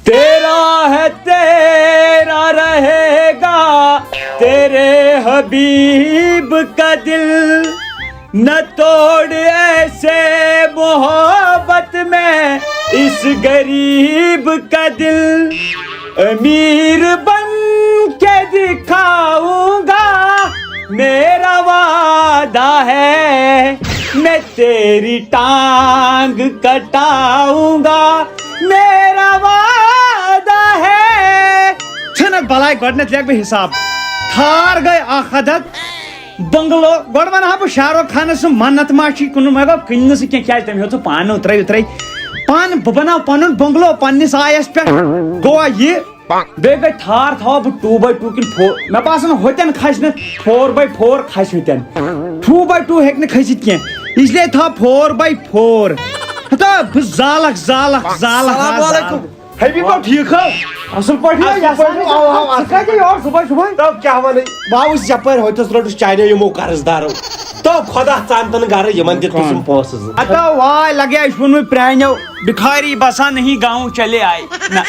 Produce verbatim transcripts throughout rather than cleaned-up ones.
تیرا ہے تیرا رہے گا، تیرے حبیب کا دل۔ نہ توڑ ایسے محبت میں اس غریب کا دل۔ امیر بن کے دکھاؤں گا، میرا وعدہ ہے، میں تیری ٹانگ کٹاؤں گا، میرا وعدہ ہے۔ ژھٕن حظ بلاے، گۄڈٕنٮ۪تھ لیکھ بہٕ حساب۔ تھار گٔے اکھ عدد، بنگلو۔ گۄڈٕ وَنہٕ ہا بہٕ شاہ رُخ خانَس سُہ منت ما چھُے کُنُن، مےٚ گوٚو کٕنہِ نہٕ سُہ کینٛہہ، کیٛازِ تٔمۍ ہیوٚت سُہ پانہٕ اوترَے اوترَے۔ پانہٕ بہٕ بَناو پَنُن بنگلو پنٛنِس آیَس پٮ۪ٹھ۔ گوٚوا یہِ؟ بیٚیہِ گٔے تھار تھاوٕ بہٕ ٹوٗ باے ٹوٗ کِنہٕ فور، مےٚ باسان ہوٚتٮ۪ن کھسہِ نہٕ فور باے فور کھسہِ ہوٚتٮ۪ن۔ ٹوٗ باے ٹوٗ ہیٚکہِ نہٕ کھٔسِتھ کینٛہہ، اس لیے تھاو فور باے فور۔ ہتا بہٕ زالکھ، زالکھ، زالکھ، السلام زالکھ۔ علیکم۔ حبیب بھائی ٹھیٖک ہا؟ اصل پٲٹھۍ ہا، اصل یژھان پٲٹھۍ، چھِ اوا، اوا، ژٕ اصل کَتہِ پٲٹھۍ۔ یور صُبحٲے صُبحٲے؟ تو کیٛاہ وَنٕے؟ بہٕ آوُس یَپٲرۍ ہوٚتٮ۪س روٚٹُس چانیو یِمو قرض دارو۔ تو خۄدا ژانتن گرٕ یِمن دِتھ تِم پونٛسہٕ زٕ۔ ہتا واے لگے اَسہِ ووٚنمُت پرٛانیو، بِکھاری بسان نہیں گاؤں چلے آئے۔ نہ،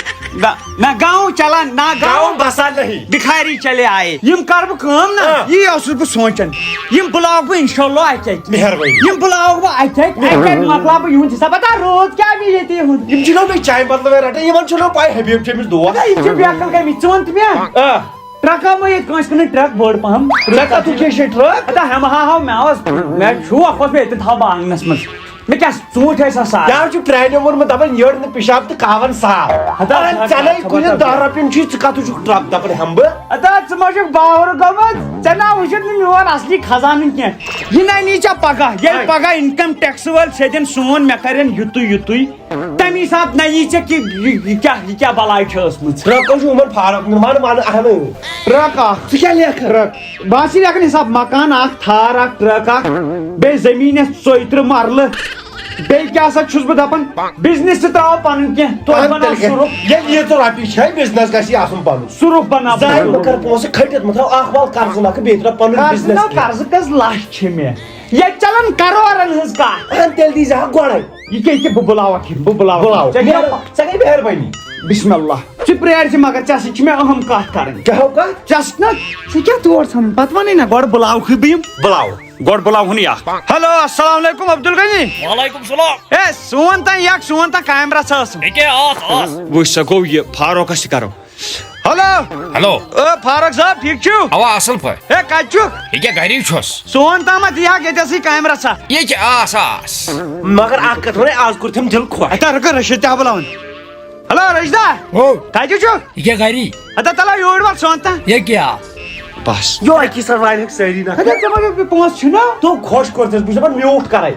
گا-، نہ گاؤں چلان، نہ گاؤں گاؤں بسان نہیں۔ بِکھاری چلے آئے۔ یِم کر بہٕ کٲم نہ، آ۔ یی اوسُس بہٕ سونٛچان۔ یِم بُلاوَکھ بہٕ انشاءاللہ اَکہِ اَکہِ۔ مہربٲنی۔ یِم بُلاوَکھ بہٕ اَکہِ اَکہِ، اَکہِ اَکہِ مۄکلاو بہٕ یِہُنٛد حِساب۔ پتہ روٗد کیٛاہ بیٚیہِ ییٚتہِ یِہُنٛد؟ یِم چھِنہ مےٚ چایہِ بدلہٕ وۄنۍ رَٹان، یِمَن چھُنہ پَے حبیٖب چھُ أمِس دوس۔ ہتا یِم چھِ بے عقل گٔمٕتۍ، ژٕ وَن تہٕ مےٚ۔ آ۔ ٹرٛکا مہ ییٚتہِ کٲنٛسہِ کٕنٕنۍ ٹرٛک بٔڑ پَہَم۔ ژےٚ کَتھ چھُے شےٚ ٹرٛک؟ ہتا ہٮ۪مہٕ ہا ہاو مےٚ اوس، مےٚ شوق اوس مےٚ ییٚتٮ۪ن تھاوٕ بہٕ آنٛگنَس منٛز۔ مےٚ کیٛاہ ژوٗنٛٹھۍ ٲسۍ آسان؟ کیٛاہ چھُ پرٛانیو ووٚنمُت، دَپان یٔڑ نہٕ پِشاب تہٕ کاوَن صاف۔ ہتا، اَہَن، ہتا، ژےٚ نَے ہتا، کُنہِ ہتا۔ دَہ رۄپیَن چھُے، ژٕ کَتھ چھُکھ ٹرٛک دَپان ہٮ۪مہٕ بہٕ؟ ہتا، ژٕ ما چھُکھ باورٕ گوٚمُت؟ ژےٚ نا وٕچھُتھ نہٕ میون اَصلی خزانہٕ کینٛہہ۔ یہِ نَے نی ژےٚ پَگاہ، ییٚلہِ ہے۔ پَگاہ اِنکَم ٹیکسہٕ وٲلۍ سیٚدٮ۪ن سون مےٚ کَرن یُتُے یُتُے، تَمی ساتہٕ نَے یی ژےٚ کہِ یہِ، یہِ کیٛاہ، یہِ کیٛاہ بَلاے چھِ ٲسمٕژ۔ ٹرٛک حظ چھُ عمر فاروق، وَن، وَن، اَہَن۔ ٹرٛک اَکھ۔ ژٕ کیٛاہ لیکھکھ؟ ٹرٛک۔ بہٕ حظ چھُس لیکھان حِساب، مکان اکھ، تھار اکھ، ٹرک اکھ، بیٚیہِ زٔمیٖنَس ژۄیہِ ترٕٛہ مرلہٕ۔ بیٚیہِ کیٛاہ سا چھُس بہٕ دَپان، بِزنِس تہِ ترٛاوو پَنُن کینٛہہ، توتہِ اَہَن، بَناو تیٚلہِ کیٛاہ؟ سُرُف۔ ییٚلہِ ییٖژ رۄپیہِ چھےٚ، بِزنِس گژھِ آسُن پَنُن۔ سُرُف بَناو زَن پَنُن۔ بہٕ کَرٕ پونٛسہٕ کھٔٹِتھ، مطلب، اکھ وَل قرضہٕ نَکھٕ، بیٚیہِ ترٛاو پَنُن قرضہٕ بِزنِس نہ، تہِ۔ قرضہٕ کٔژ لَچھ چھِ مےٚ؟ ییٚتہِ چَلان کَرورَن ہٕنٛز کَتھ۔ اَہَن، تیٚلہِ دیٖزِ ہا گۄڈَے۔ یہِ کیٛاہ، یہِ کیٛاہ بہٕ بُلاوَکھ یِم، بہٕ بُلاوَکھ یِم۔ بُلاو۔ ژےٚ کیٛاہ، مہربٲنی۔ ژےٚ گٔے مہربٲنی۔ بسم اللہ۔ ژٕ پرٛیر زِ، مگر ژےٚ سۭتۍ چھِ مےٚ اہم کَتھ کَرٕنۍ۔ کیٛاہ ہو کَتھ؟ ژےٚ سۭتۍ نہ، ژٕ کیٛاہ تور ژھٕنُن؟ پَتہٕ وَنٕے نہ، گۄڈٕ بُلاوکھٕے بہٕ یِم۔ بُلاو۔ گۄڈٕ بُلاوہُن یہِ اَکھ۔ ہیلو، السلام علیکم عبدالغنی۔ وعلیکم السلام۔ ہے، سون تام یَکھ، سون تام کامہِ رَژھا ٲسٕم۔ ییٚکیٛاہ آس، آس۔ وٕچھ سا گوٚو یہِ، فاروقَس تہِ کَرو۔ ہیلو۔ ہیلو۔ او فاروق صٲب، ٹھیٖک چھِو؟ اَوا، اَصٕل پٲٹھۍ۔ ہے، کَتہِ چھُکھ؟ ییٚکیٛاہ گَری چھُس۔ سون تامَتھ یہِ اَکھ، ییٚتہِ ٲسٕے کامہِ رَژھا۔ ییٚکیٛاہ آس، آس۔ مگر اَکھ کَتھ وَنے، آز کوٚرتھَم دِل خۄش۔ اَتہِ ہا رُکو رٔشیٖد تہِ ہا بُلاوُن۔ ہیلو رشدہ۔ ہو۔ کتہِ چھُکھ؟ یہِ کیٛاہ گری؟ ہتا تلا یوٗرۍ وَل سونٛتھ تام۔ یہِ کیٛاہ؟ بس۔ یو اکی سر والہِ ہیٚکہِ سٲری نفر۔ ہتا ژےٚ ما دوٚپ مےٚ پونٛسہٕ چھُنہ؟ تو خۄش کوٚر ژےٚ، بہٕ چھُس دَپان میوٗٹھ کرے۔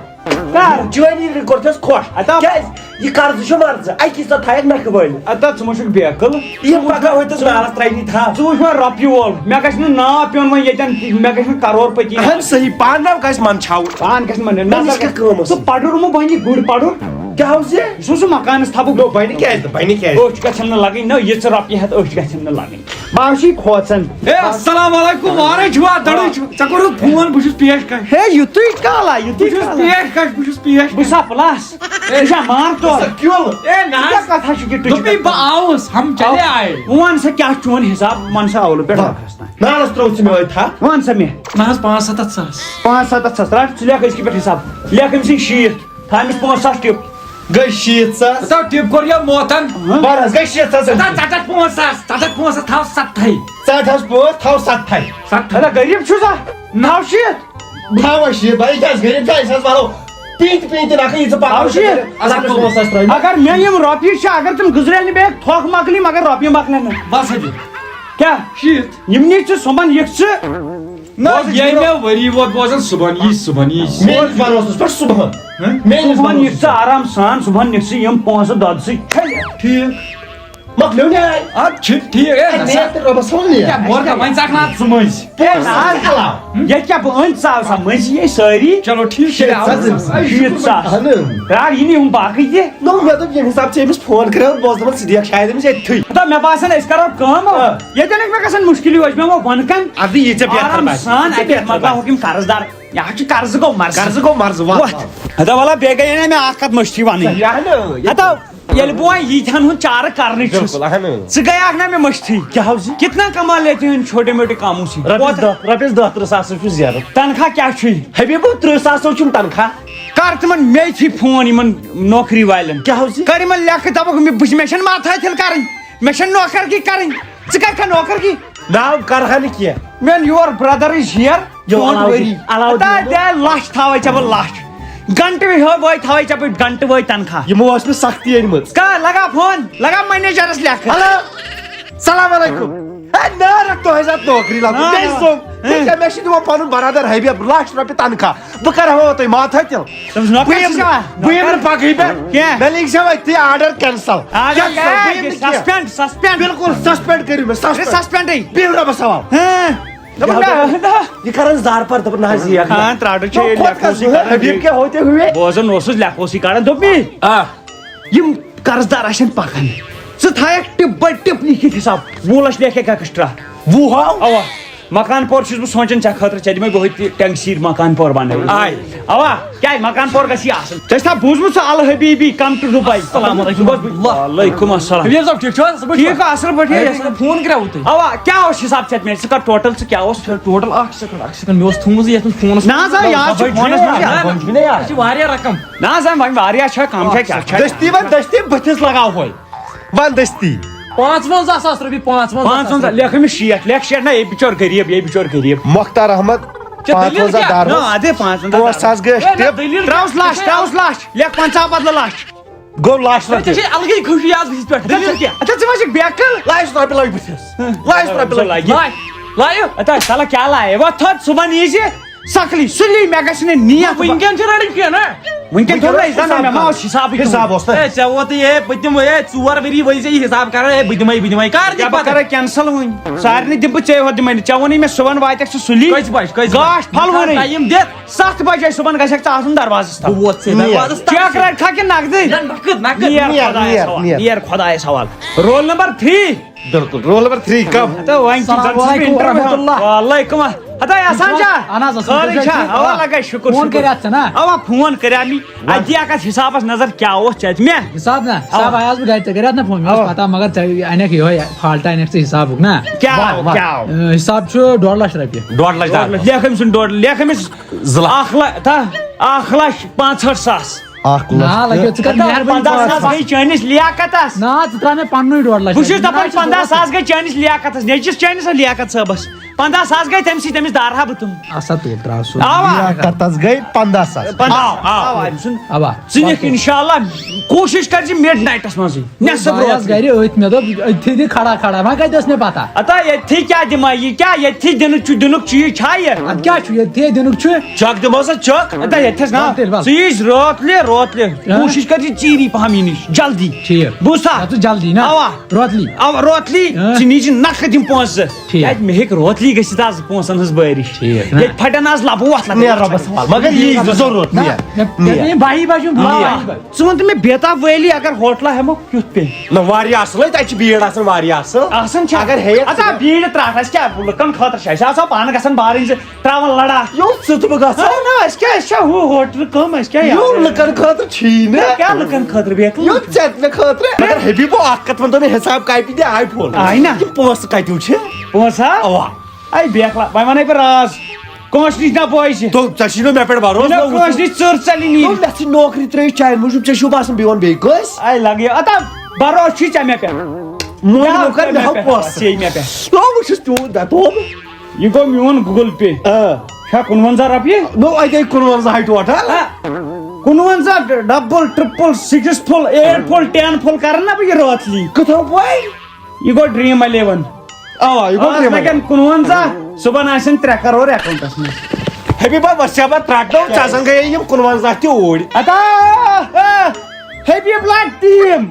کر؟ جوانی کوٚر ژےٚ خۄش۔ ہتا۔ کیٛازِ؟ یہِ قرضہٕ چھُ مرضہٕ، اکی سر تھایَکھ نکھٕ وٲلِتھ۔ ہتا ژٕ ما چھُکھ بے عقل؟ یہِ پگاہ ہوٚتٮ۪س نالس ترٛاینی تھپھ۔ ژٕ وٕچھ وۄنۍ رۄپیہِ وول، مےٚ گژھِ نہٕ ناو پیوٚن وۄنۍ ییٚتٮ۪ن، مےٚ گژھِ نہٕ کرور پتی۔ اہن صحیح، پانہٕ نہ گژھِ منٛد چھاوُن۔ پان گژھِ نہٕ منٛدُن۔ پننِس کیٛاہ کٲم ٲس؟ ژٕ پَڑُر مہٕ بَنہِ، گُرۍ پَڑُر۔ کیٛاہ اوس یہِ؟ یہِ چھُ سُہ مکانس تھپُک۔ نو، بَنہِ کیٛازِ نہٕ؟ بَنہِ کیٛازِ؟ أچھ گژھن نہٕ لگٕنۍ، نہ، یِژھ رۄپیہِ ہٮ۪تھ أچھ گژھن نہٕ لگٕنۍ۔ بہٕ حظ چھُے کھوژان۔ ہے، السلام علیکم، وارے چھُوا؟ دَرٕے چھُ، ژےٚ کوٚرُتھ فون، بہٕ چھُس پیش کش۔ ہے، یُتُے کالا، یُتُے بہٕ چھُس کالا۔ پیش کش، بہٕ چھُس پیش بہٕ کش۔ سا پلس۔ ہے، بہٕ چھا مار تو؟ سا کیوں؟ ہے، نہ حظ۔ ژےٚ کتھ حظ چھُ کہِ تُہۍ چھِو دوٚپمَے بہٕ آوُس، ہم چلے آے۔ وۄنۍ سا کیٛاہ چون حساب، وَن سا اولہٕ پٮ۪ٹھ آ۔ ٲخرس تام۔ نالس ترٛوو ژٕ مےٚ أتھۍ تھپھ۔ وَن سا مےٚ۔ نہ حظ، پانٛژھ سَتَتھ ساس۔ پانٛژھ سَتَتھ ساس، رَٹ، ژٕ لیکھ أزکہِ پٮ۪ٹھ حساب۔ لیکھ أمۍ سٕنٛدۍ شیٖتھ۔ تھاو أمِس پانٛژھ ساس ٹِپ۔ گٔے شیٖتھ ساس۔ ہتا ٹِپ کوٚر یا موتن۔ ہہ؟ بَر حظ، گٔے شیٖتھ ساس۔ ہتا ژَٹھ حظ پانٛژھ ساس، ژَٹھ حظ پانٛژھ ساس، تھاو سَتتھَے۔ ژَٹھ حظ پانٛژھ، تھاو سَتتھَے۔ سَتتھَے۔ ہتا غریٖب چھُ سا؟ نَو شیٖتھ۔ بہٕ تھاوَے شیٖتھ، بھائی، کیٛاہ حظ غریٖب چھا؟ أسۍ حظ والو پیٖنٛتہِ پیٖنٛتہِ نَکھٕ، یہِ ژٕ پَکھ نَو شیٖتھ۔ ژَٹھ حظ پانٛژھ ساس ترٛٲومٕتۍ۔ اگر مےٚ یِم رۄپیہِ چھِ، اگر تِم گُزرن نہٕ بیٚیہِ تھۄکھ مۄکلہِ، مگر رۄپیہِ مۄکلن نہٕ۔ بَس حظ۔ کیٛاہ؟ شیٖتھ۔ یِم نِچ ژٕ صُبحن یِکھ ژٕ۔ نہ، بوز ییٚمہِ حظ۔ ؤری ووت بوزان صُبحن یی، صُبحن یی۔ میٲنِس بھروسس پٮ۪ٹھ صُبحن۔ ہہ؟ میٲنِس صُبحن بھروسس یِکھ ژٕ پٮ۪ٹھ۔ آرام سان، صُبحن یِکھ ژٕ یِم پونٛسہٕ دۄدٕ سۭتۍ چھٔلِتھ۔ ٹھیٖک۔ مۄکلیو نیاے۔ اَدٕ چھِ ٹھیٖک، ہے، اے، نہ سا۔ نیت تہٕ رۄبَس حوالہٕ نیت۔ کیٛاہ، بورٕ کَتھ وۄنۍ ژَکھ نہ اَتھ ژٕ مٔنٛزۍ؟ ہے، نہ حظ۔ علاوٕ۔ ییٚتہِ کیٛاہ بہٕ أنۍ ژاو سا مٔنٛزۍ یے سٲری؟ چلو، ٹھیٖک، شیٖتھ ساس۔ شیٖتھ ساس۔ اہن۔ رار یہِ نہٕ یِم باقٕے تہِ۔ نو، مےٚ دوٚپ، ییٚمہِ حساب ژےٚ أمِس فون کَرو، بہٕ اوسُس دَپان، ژٕ دِیَکھ شاید أمِس ییٚتھٕے۔ ہتا مےٚ باسان، أسۍ کَرو کٲم، آ۔ ییٚتٮ۪ن مےٚ گژھن مُشکِلٕے وۄنۍ، مےٚ ووٚن کَن۔ اَدٕ یہِ ژےٚ بہتر آرام باسہِ۔ سان، یہِ ژےٚ اَتہِ بہتر مۄکلاوہوکھ باسہِ۔ یِم قرض دار۔ یہِ حظ چھُ قرضہٕ گوٚو مرضی۔ قرضہٕ گوٚو مرضی، وۄتھ۔ وۄتھ۔ ہتا وَلہ، بیٚیہِ گٔیے نہ مےٚ اَکھ کَتھ مٔشتھٕے وَنٕنۍ۔ یہِ ہا نہٕ، یہِ ہتا ییٚلہِ بہٕ وۄنۍ ییٖتہن ہُنٛد چارٕ کرنٕے چھُس، بِلکُل، اہن حظ۔ ژٕ گٔیاکھ نا مےٚ مٔشتھٕے۔ کیٛاہ حظ؟ کِتنا کما لیتے ہو ان چھوٹے موٹے کاموں سے؟ رۄپیَس کوتاہ؟ دَہ، رۄپیَس دَہ تٕرٛہ ساس چھُ زینان۔ تنخواہ کیٛاہ چھُے؟ حبیبو، تٕرٛہ ساس حظ چھُم تنخواہ۔ کر تِمن مے تھی فون، یِمن نوکری والٮ۪ن۔ کیٛاہ حظ؟ کر یِمن لیکھٕ، دپکھ مےٚ، بہٕ چھِ، مےٚ چھَنہٕ ماتھا تِل کرٕنۍ، مےٚ چھَنہٕ نوکر کی کرٕنۍ۔ ژٕ کر کھا نوکر کی؟ ناو کرہا نہٕ کینٛہہ۔ میون یور brother is here۔ U, don't علاؤدیٖن، worry۔ علاؤدیٖن۔ ہتا دے لچھ تھاوے ژےٚ بہٕ لچھ۔ گنٹہٕ وٲے تھاوے ژےٚ بہٕ گنٹہٕ وٲے تنخواہ۔ یِمو ٲس مےٚ سختی أنمٕژ۔ کا لگا فون، لگا منیجرس لیکھٕ۔ ہیلو، سلام علیکم۔ ہے، نارٕ تۄہہِ زَن نوکری لگو۔ آ۔ مےٚ چھِ سوم، ہے۔ مےٚ کیٛاہ، مےٚ چھِ دِوان پنُن برادر حبیب لچھ رۄپیہِ تنخواہ۔ بہٕ کرٕ ہاو تۄہہِ ماتھا تِل۔ تٔمِس نوکر بہٕ چھِ یِمہٕ، دِوان۔ بہٕ یِمہٕ نہٕ پگہٕے پٮ۪ٹھ۔ کینٛہہ۔ مےٚ لیکھِ زیو أتھی آرڈر کینسل۔ آرڈر کینسل، بہٕ یِمہٕ نہٕ کینٛہہ۔ Suspend, suspend. بِلکُل سسپینڈ کٔرِو مےٚ، سسپینڈ۔ سسپینڈٕے۔ بِہِو رۄبس حوال۔ ہاں۔ دَپان، نہ، نہ۔ یہِ کران زار پار، دَپان، نہ حظ، یہِ ہاں، ترٛاٹہٕ چھِ نہ، یہِ کھۄت لیکھوسٕے کھۄت کران۔ حبیب کیٛاہ ہوتے ہوئے؟ بوزان اوسُس، لیکھوسٕے کڑان، دوٚپ مےٚ۔ آ۔ یِم قرض دار آسن پکان، ژٕ تھایکھ ٹِپ بے ٹِپ لیکھِتھ حساب، وُہ لچھ لیکھکھ ایکسٹرا۔ وُہ ہاو؟ اوا۔ مکان پور چھُس بہٕ سونٛچان ژےٚ خٲطرٕ، ژےٚ دِمے بہٕ ہُتہِ ٹینگ سیٖر مکان پور بنٲوِتھ۔ آے۔ اوا، کیٛازِ مکان پور گژھِ یہِ آسُن؟ ژےٚ چھا بوٗزمُت سُہ الحبیبی come to Dubai؟ السلام علیکم۔ وعلیکم السلام۔ حبیب صٲب، ٹھیٖک چھِو حظ؟ صحت چھا؟ ٹھیٖک، اصٕل پٲٹھۍ۔ ہے، فون کریاوُ تۄہہِ؟ اوا، کیٛاہ اوس حساب ژےٚ مےٚ؟ ژٕ کر ٹوٹل، ژٕ کیٛاہ اوس؟ ٹوٹل اکھ سیکنڈ، اکھ سیکنڈ، مےٚ اوس تھوٚومُت یتھ منٛز فونس نہ حظ، یہِ حظ چھُ فونس منٛز۔ نہ، نہ، یہِ چھِ واریاہ رقم۔ نہ حظ، وۄنۍ واریاہ چھا، کم چھا، کیٛاہ چھا؟ دٔستی وۄنۍ دٔستی بٕتھِس لگاوہوے۔ وۄنۍ دٔستی۔ پانٛژوَنٛزاہ ساس رۄپیہِ، پانٛژوَنٛزاہ ساس۔ پانٛژوَنٛزاہ، لیکھ أمِس شیٹھ، لیکھ شیٹھ، نہ، یے بِچور غریٖب، یے بِچور غریٖب۔ مۄختار احمد، ژےٚ دٔلیٖل پانٛژوَنٛزاہ کیٛاہ؟ دار نہ، اوس۔ ادے پانٛژوَنٛزاہ۔ پانٛژھ ساس گٔے اَسہِ ہے، نہ، ٹِپ۔ دٔلیٖل ترٛاوُس کیٛاہ؟ لچھ، ترٛاوُس لچھ، لیکھ پنٛژاہ بدلہٕ لچھ۔ گوٚو لچھ ہے، ژےٚ رۄپیہِ۔ چھے الگٕے خوشی آز بٕتھِس پٮ۪ٹھ۔ دٔلیٖل کیٛاہ؟ اچھا، ژٕ ما چھکھ بیکل؟ لچھ رۄپیہِ لگہِ بٕتھِس۔ لچھ رۄپیہِ لگہِ۔ لایہِ، لایہِ۔ اتا، سالا کیٛاہ لایہِ؟ وۄتھ تھوٚد، صُبحن یی زِ۔ سکلی، سُلی، مےٚ گژھِ نہٕ نیت۔ وٕنکیٚن چھِ رڑٕنۍ کینٛہہ نا؟ وٕنکیٚن تھوٚو نہ حساب، مےٚ ما اوس حسابٕے حساب تھوٚومُت۔ اوس نہ۔ ہے، ژےٚ ووتُے، ہے، بہٕ دِمہٕ، ہے، ژور ؤری ؤنۍ ژےٚ یہِ حساب کران، ہے، بہٕ دِمے، بہٕ دِمے۔ کر دِکھ کیٛاہ بہٕ پتہٕ؟ کرٕ کینسل وۄنۍ؟ سارنٕے دِمہٕ بہٕ، ژےٚ یوت دِمے نہٕ۔ ژےٚ ووٚنُے مےٚ صُبحن واتکھ ژٕ سُلی۔ کٔژِ بجہِ، کٔژِ بجہِ؟ گاش پھلوٲنٕے۔ ٹایم دِتھ۔ ستھ بجے صُبحن گژھکھ ژٕ آسُن دروازس تل۔ بہٕ ووت ژےٚ نیر۔ دروازس تل۔ چیک رٹکھا کِنہٕ نقدٕے؟ نہ، نقد، نقد۔ نیر نیر، خۄدایس نیر، حوال، نیر۔ نیر خۄدایس حوال۔ Roll number three. بِلکُل، رول نمبر تھری کم؟ تہٕ وۄنۍ چھُ السلام زَن چھُس بہٕ علیکم انٹرویو ورحمۃ ہَن۔ اللہ۔ وعلیکم۔ ہتا احسان چھا؟ اہن حظ، اصٕل خٲرٕے پٲٹھۍ چھا؟ چھُ۔ اوا، آ۔ لگے شُکُر، فون شُکُر۔ کریاتھ ژےٚ نا؟ اوا، فون کریٛاو مےٚ۔ وَن۔ اَدٕ یہِ اَکھ اَتھ حِسابَس نظر کیٛاہ اوس ژےٚ اَتہِ مےٚ؟ حِساب نا؟ حِساب اوا۔ آیاس بہٕ گرِ، ژےٚ کریاتھ نا فون؟ مےٚ اوس اوا۔ پَتہ، مگر ژےٚ اَنٮ۪کھ یِہوٚے فالٹہٕ اَنٮ۪کھ ژٕ حِسابُک نا؟ کیٛاہ وَن، وَن۔ کیٛاہ؟ اۭں، حِساب چھُ ڈۄڈ لَچھ رۄپیہِ۔ ڈۄڈ لَچھ دَہ۔ لیکھ أمۍ سُنٛد ڈۄڈ، لیکھ أمِس زٕ لَچھ۔ اَکھ لَچھ، تھا، اَکھ لَچھ پانٛژھ ہٲٹھ ساس۔ اَکھ لَچھ نا، تہٕ لَگیو، ژٕ کر ہتا، مہربٲنی پنٛداہ ساس پانٛژھ گٔے چٲنِس لیاقتس۔ نا، ژٕ ترٛاو مےٚ پننُے ڈۄڈ لَچھ۔ بہٕ چھُس دَپان، پنٛداہ ساس گٔے چٲنِس لیاقتس، نیٚچوِس چٲنِس لیاقت صٲبس۔ پنٛداہ ساس گٔے تٔمۍ سٕے، تٔمِس دارہا بہٕ تِم۔ اَسا تُل، ترٛاو سُہ۔ اَوا۔ لیاقتس گٔے پنٛداہ ساس۔ پنٛداہ ساس۔ اَوا۔ اَوا، أمۍ سُنٛد۔ اَوا۔ ژٕ نِکھ اِنشاءاللہ، کوٗشِش کر زِ مِڈ نایٹس منٛزٕے۔ نٮ۪صٕب بہٕ آیس روتلہِ۔ گرِ أتھۍ، مےٚ دوٚپ، أتھی دِ کھڑا کھڑا، وۄنۍ کتہِ ٲس مےٚ پتہ؟ ہتا ییٚتھی کیٛاہ دِمہٕ یہِ، کیٛاہ ییٚتھی دِنُک چھُ، دِنُک چیٖز چھا یہِ؟ ادٕ کیٛاہ چھُ، ییٚتھی دِنُک چھُ۔ چک دِمو سا چک۔ ہتا ییٚتھس نا، وَل تیٚلہِ وَل۔ ژٕ یِیٖزِ روتلہِ، روتلہِ۔ ہاں۔ کوٗشِش کر زِ ژیٖری پہم یِنٕچ، جلدی۔ ٹھیٖک۔ بوٗزتھا؟ ژٕ ژٕ جلدی نا؟ اوا۔ روتلی۔ اوا، روتلی، ہاں۔ ژٕ نیٖزِ نقد یِم پونٛسہٕ۔ ٹھیٖک۔ کتہِ مےٚ ہیٚکہِ روتلی گٔژھِتھ آز پونٛسن ہٕنٛز بٲرِش۔ ٹھیٖک۔ ییٚتہِ پھٹن آز لبہٕ وۄتھ لگان۔ نیر رۄبس حوال۔ مگر یی ضروٗرت، نہ، نیر۔ مےٚ، مےٚ نیر۔ پیٚیہِ باہی بجہِ ہُنٛد نیر۔ باہی بجہِ۔ ژٕ وَن تہٕ مےٚ، بیتاب ویلی اگر ہوٹلہ ہٮ۪مو، کیُتھ پیٚیہِ؟ نہ، واریاہ اصل، تتہِ چھِ بیٖڑ آسان واریاہ اصل۔ آسان چھا؟ اگر ہیٚیَکھ اَتھ ژٕ۔ آ بیٖڑ ترٛٹھ، اَسہِ کیٛاہ لُکن خٲطرٕ چھِ، اَسہِ آسان پانہٕ گژھان بارٕنۍ زٕ ترٛاوان لڑا۔ یوٚت ژٕ تہٕ بہٕ گژھو۔ آ، نہ، اَسہِ کیٛاہ، اَسہِ چھا ہُہ ہوٹلہٕ کٲم، اَسہِ کیٛاہ یہِ یارٕ؟ لُکن خٲطرٕ چھی نہٕ۔ نہ، کیٛاہ لُکن خٲطرٕ بیٚیہِ؟ یوٚت ژےٚ تہِ مےٚ خٲطرٕ۔ مگر حبیبو، اکھ کتھ ؤنۍ تو مےٚ، حساب کاپی دِ آے فون۔ آے نہ۔ یِم پونٛسہٕ کتیُو چھِ؟ پونٛسہٕ ہا؟ اوا۔ اے بیکھلا، وۄنۍ وَنے بہٕ راز۔ کٲنٛسہِ نِش نہ بوزِ۔ تو ژےٚ چھُے نہٕ مےٚ پٮ۪ٹھ بھروسہٕ، نہ نہ وُچھ۔ کٲنٛسہِ نِش ژٕر ژَلہِ نی۔ تو مےٚ ژھٕنۍ نوکری ترٛٲیِتھ چانہِ موٗجوٗب، ژےٚ چھُو باسان بیٚیہِ وَنہٕ بیٚیہِ کٲنٛسہِ؟ اے لگے، اتا بھروسہٕ چھُے ژےٚ مےٚ پٮ۪ٹھ۔ مٲنۍ کیٛاہ مےٚ کر، مےٚ ژےٚ ہاو مےٚ پٮ۪ٹھ؟ پونٛسہٕ۔ ژےٚ مےٚ پٮ۪ٹھ۔ تو بہٕ چھُس تیوٗت دَپہٕ۔ یہِ گوٚو میون Google Pay۔ آ۔ چھا کُنوَنزاہ رۄپیہِ؟ نو، اَتے کُنوَنزاہے ٹوٹل۔ آ، کُنوَنزاہ، double، triple، six full، eight full، ten full کرن نا بہٕ یہِ رٲتلی۔ کٕتھو پوے؟ یہِ گوٚو Dream Eleven۔ اوا، یہِ گوٚو آز Dream Eleven۔ لگن کُنوَنزاہ، صُبحن آسن ترٛےٚ کرور account-س منٛز۔ حبیبا، وسیا بہٕ ترٛٹنو، ژےٚ زن گٔیے یِم کُنوَنزاہ تہِ اوٗرۍ۔ اتا، آ، حبیب لا team،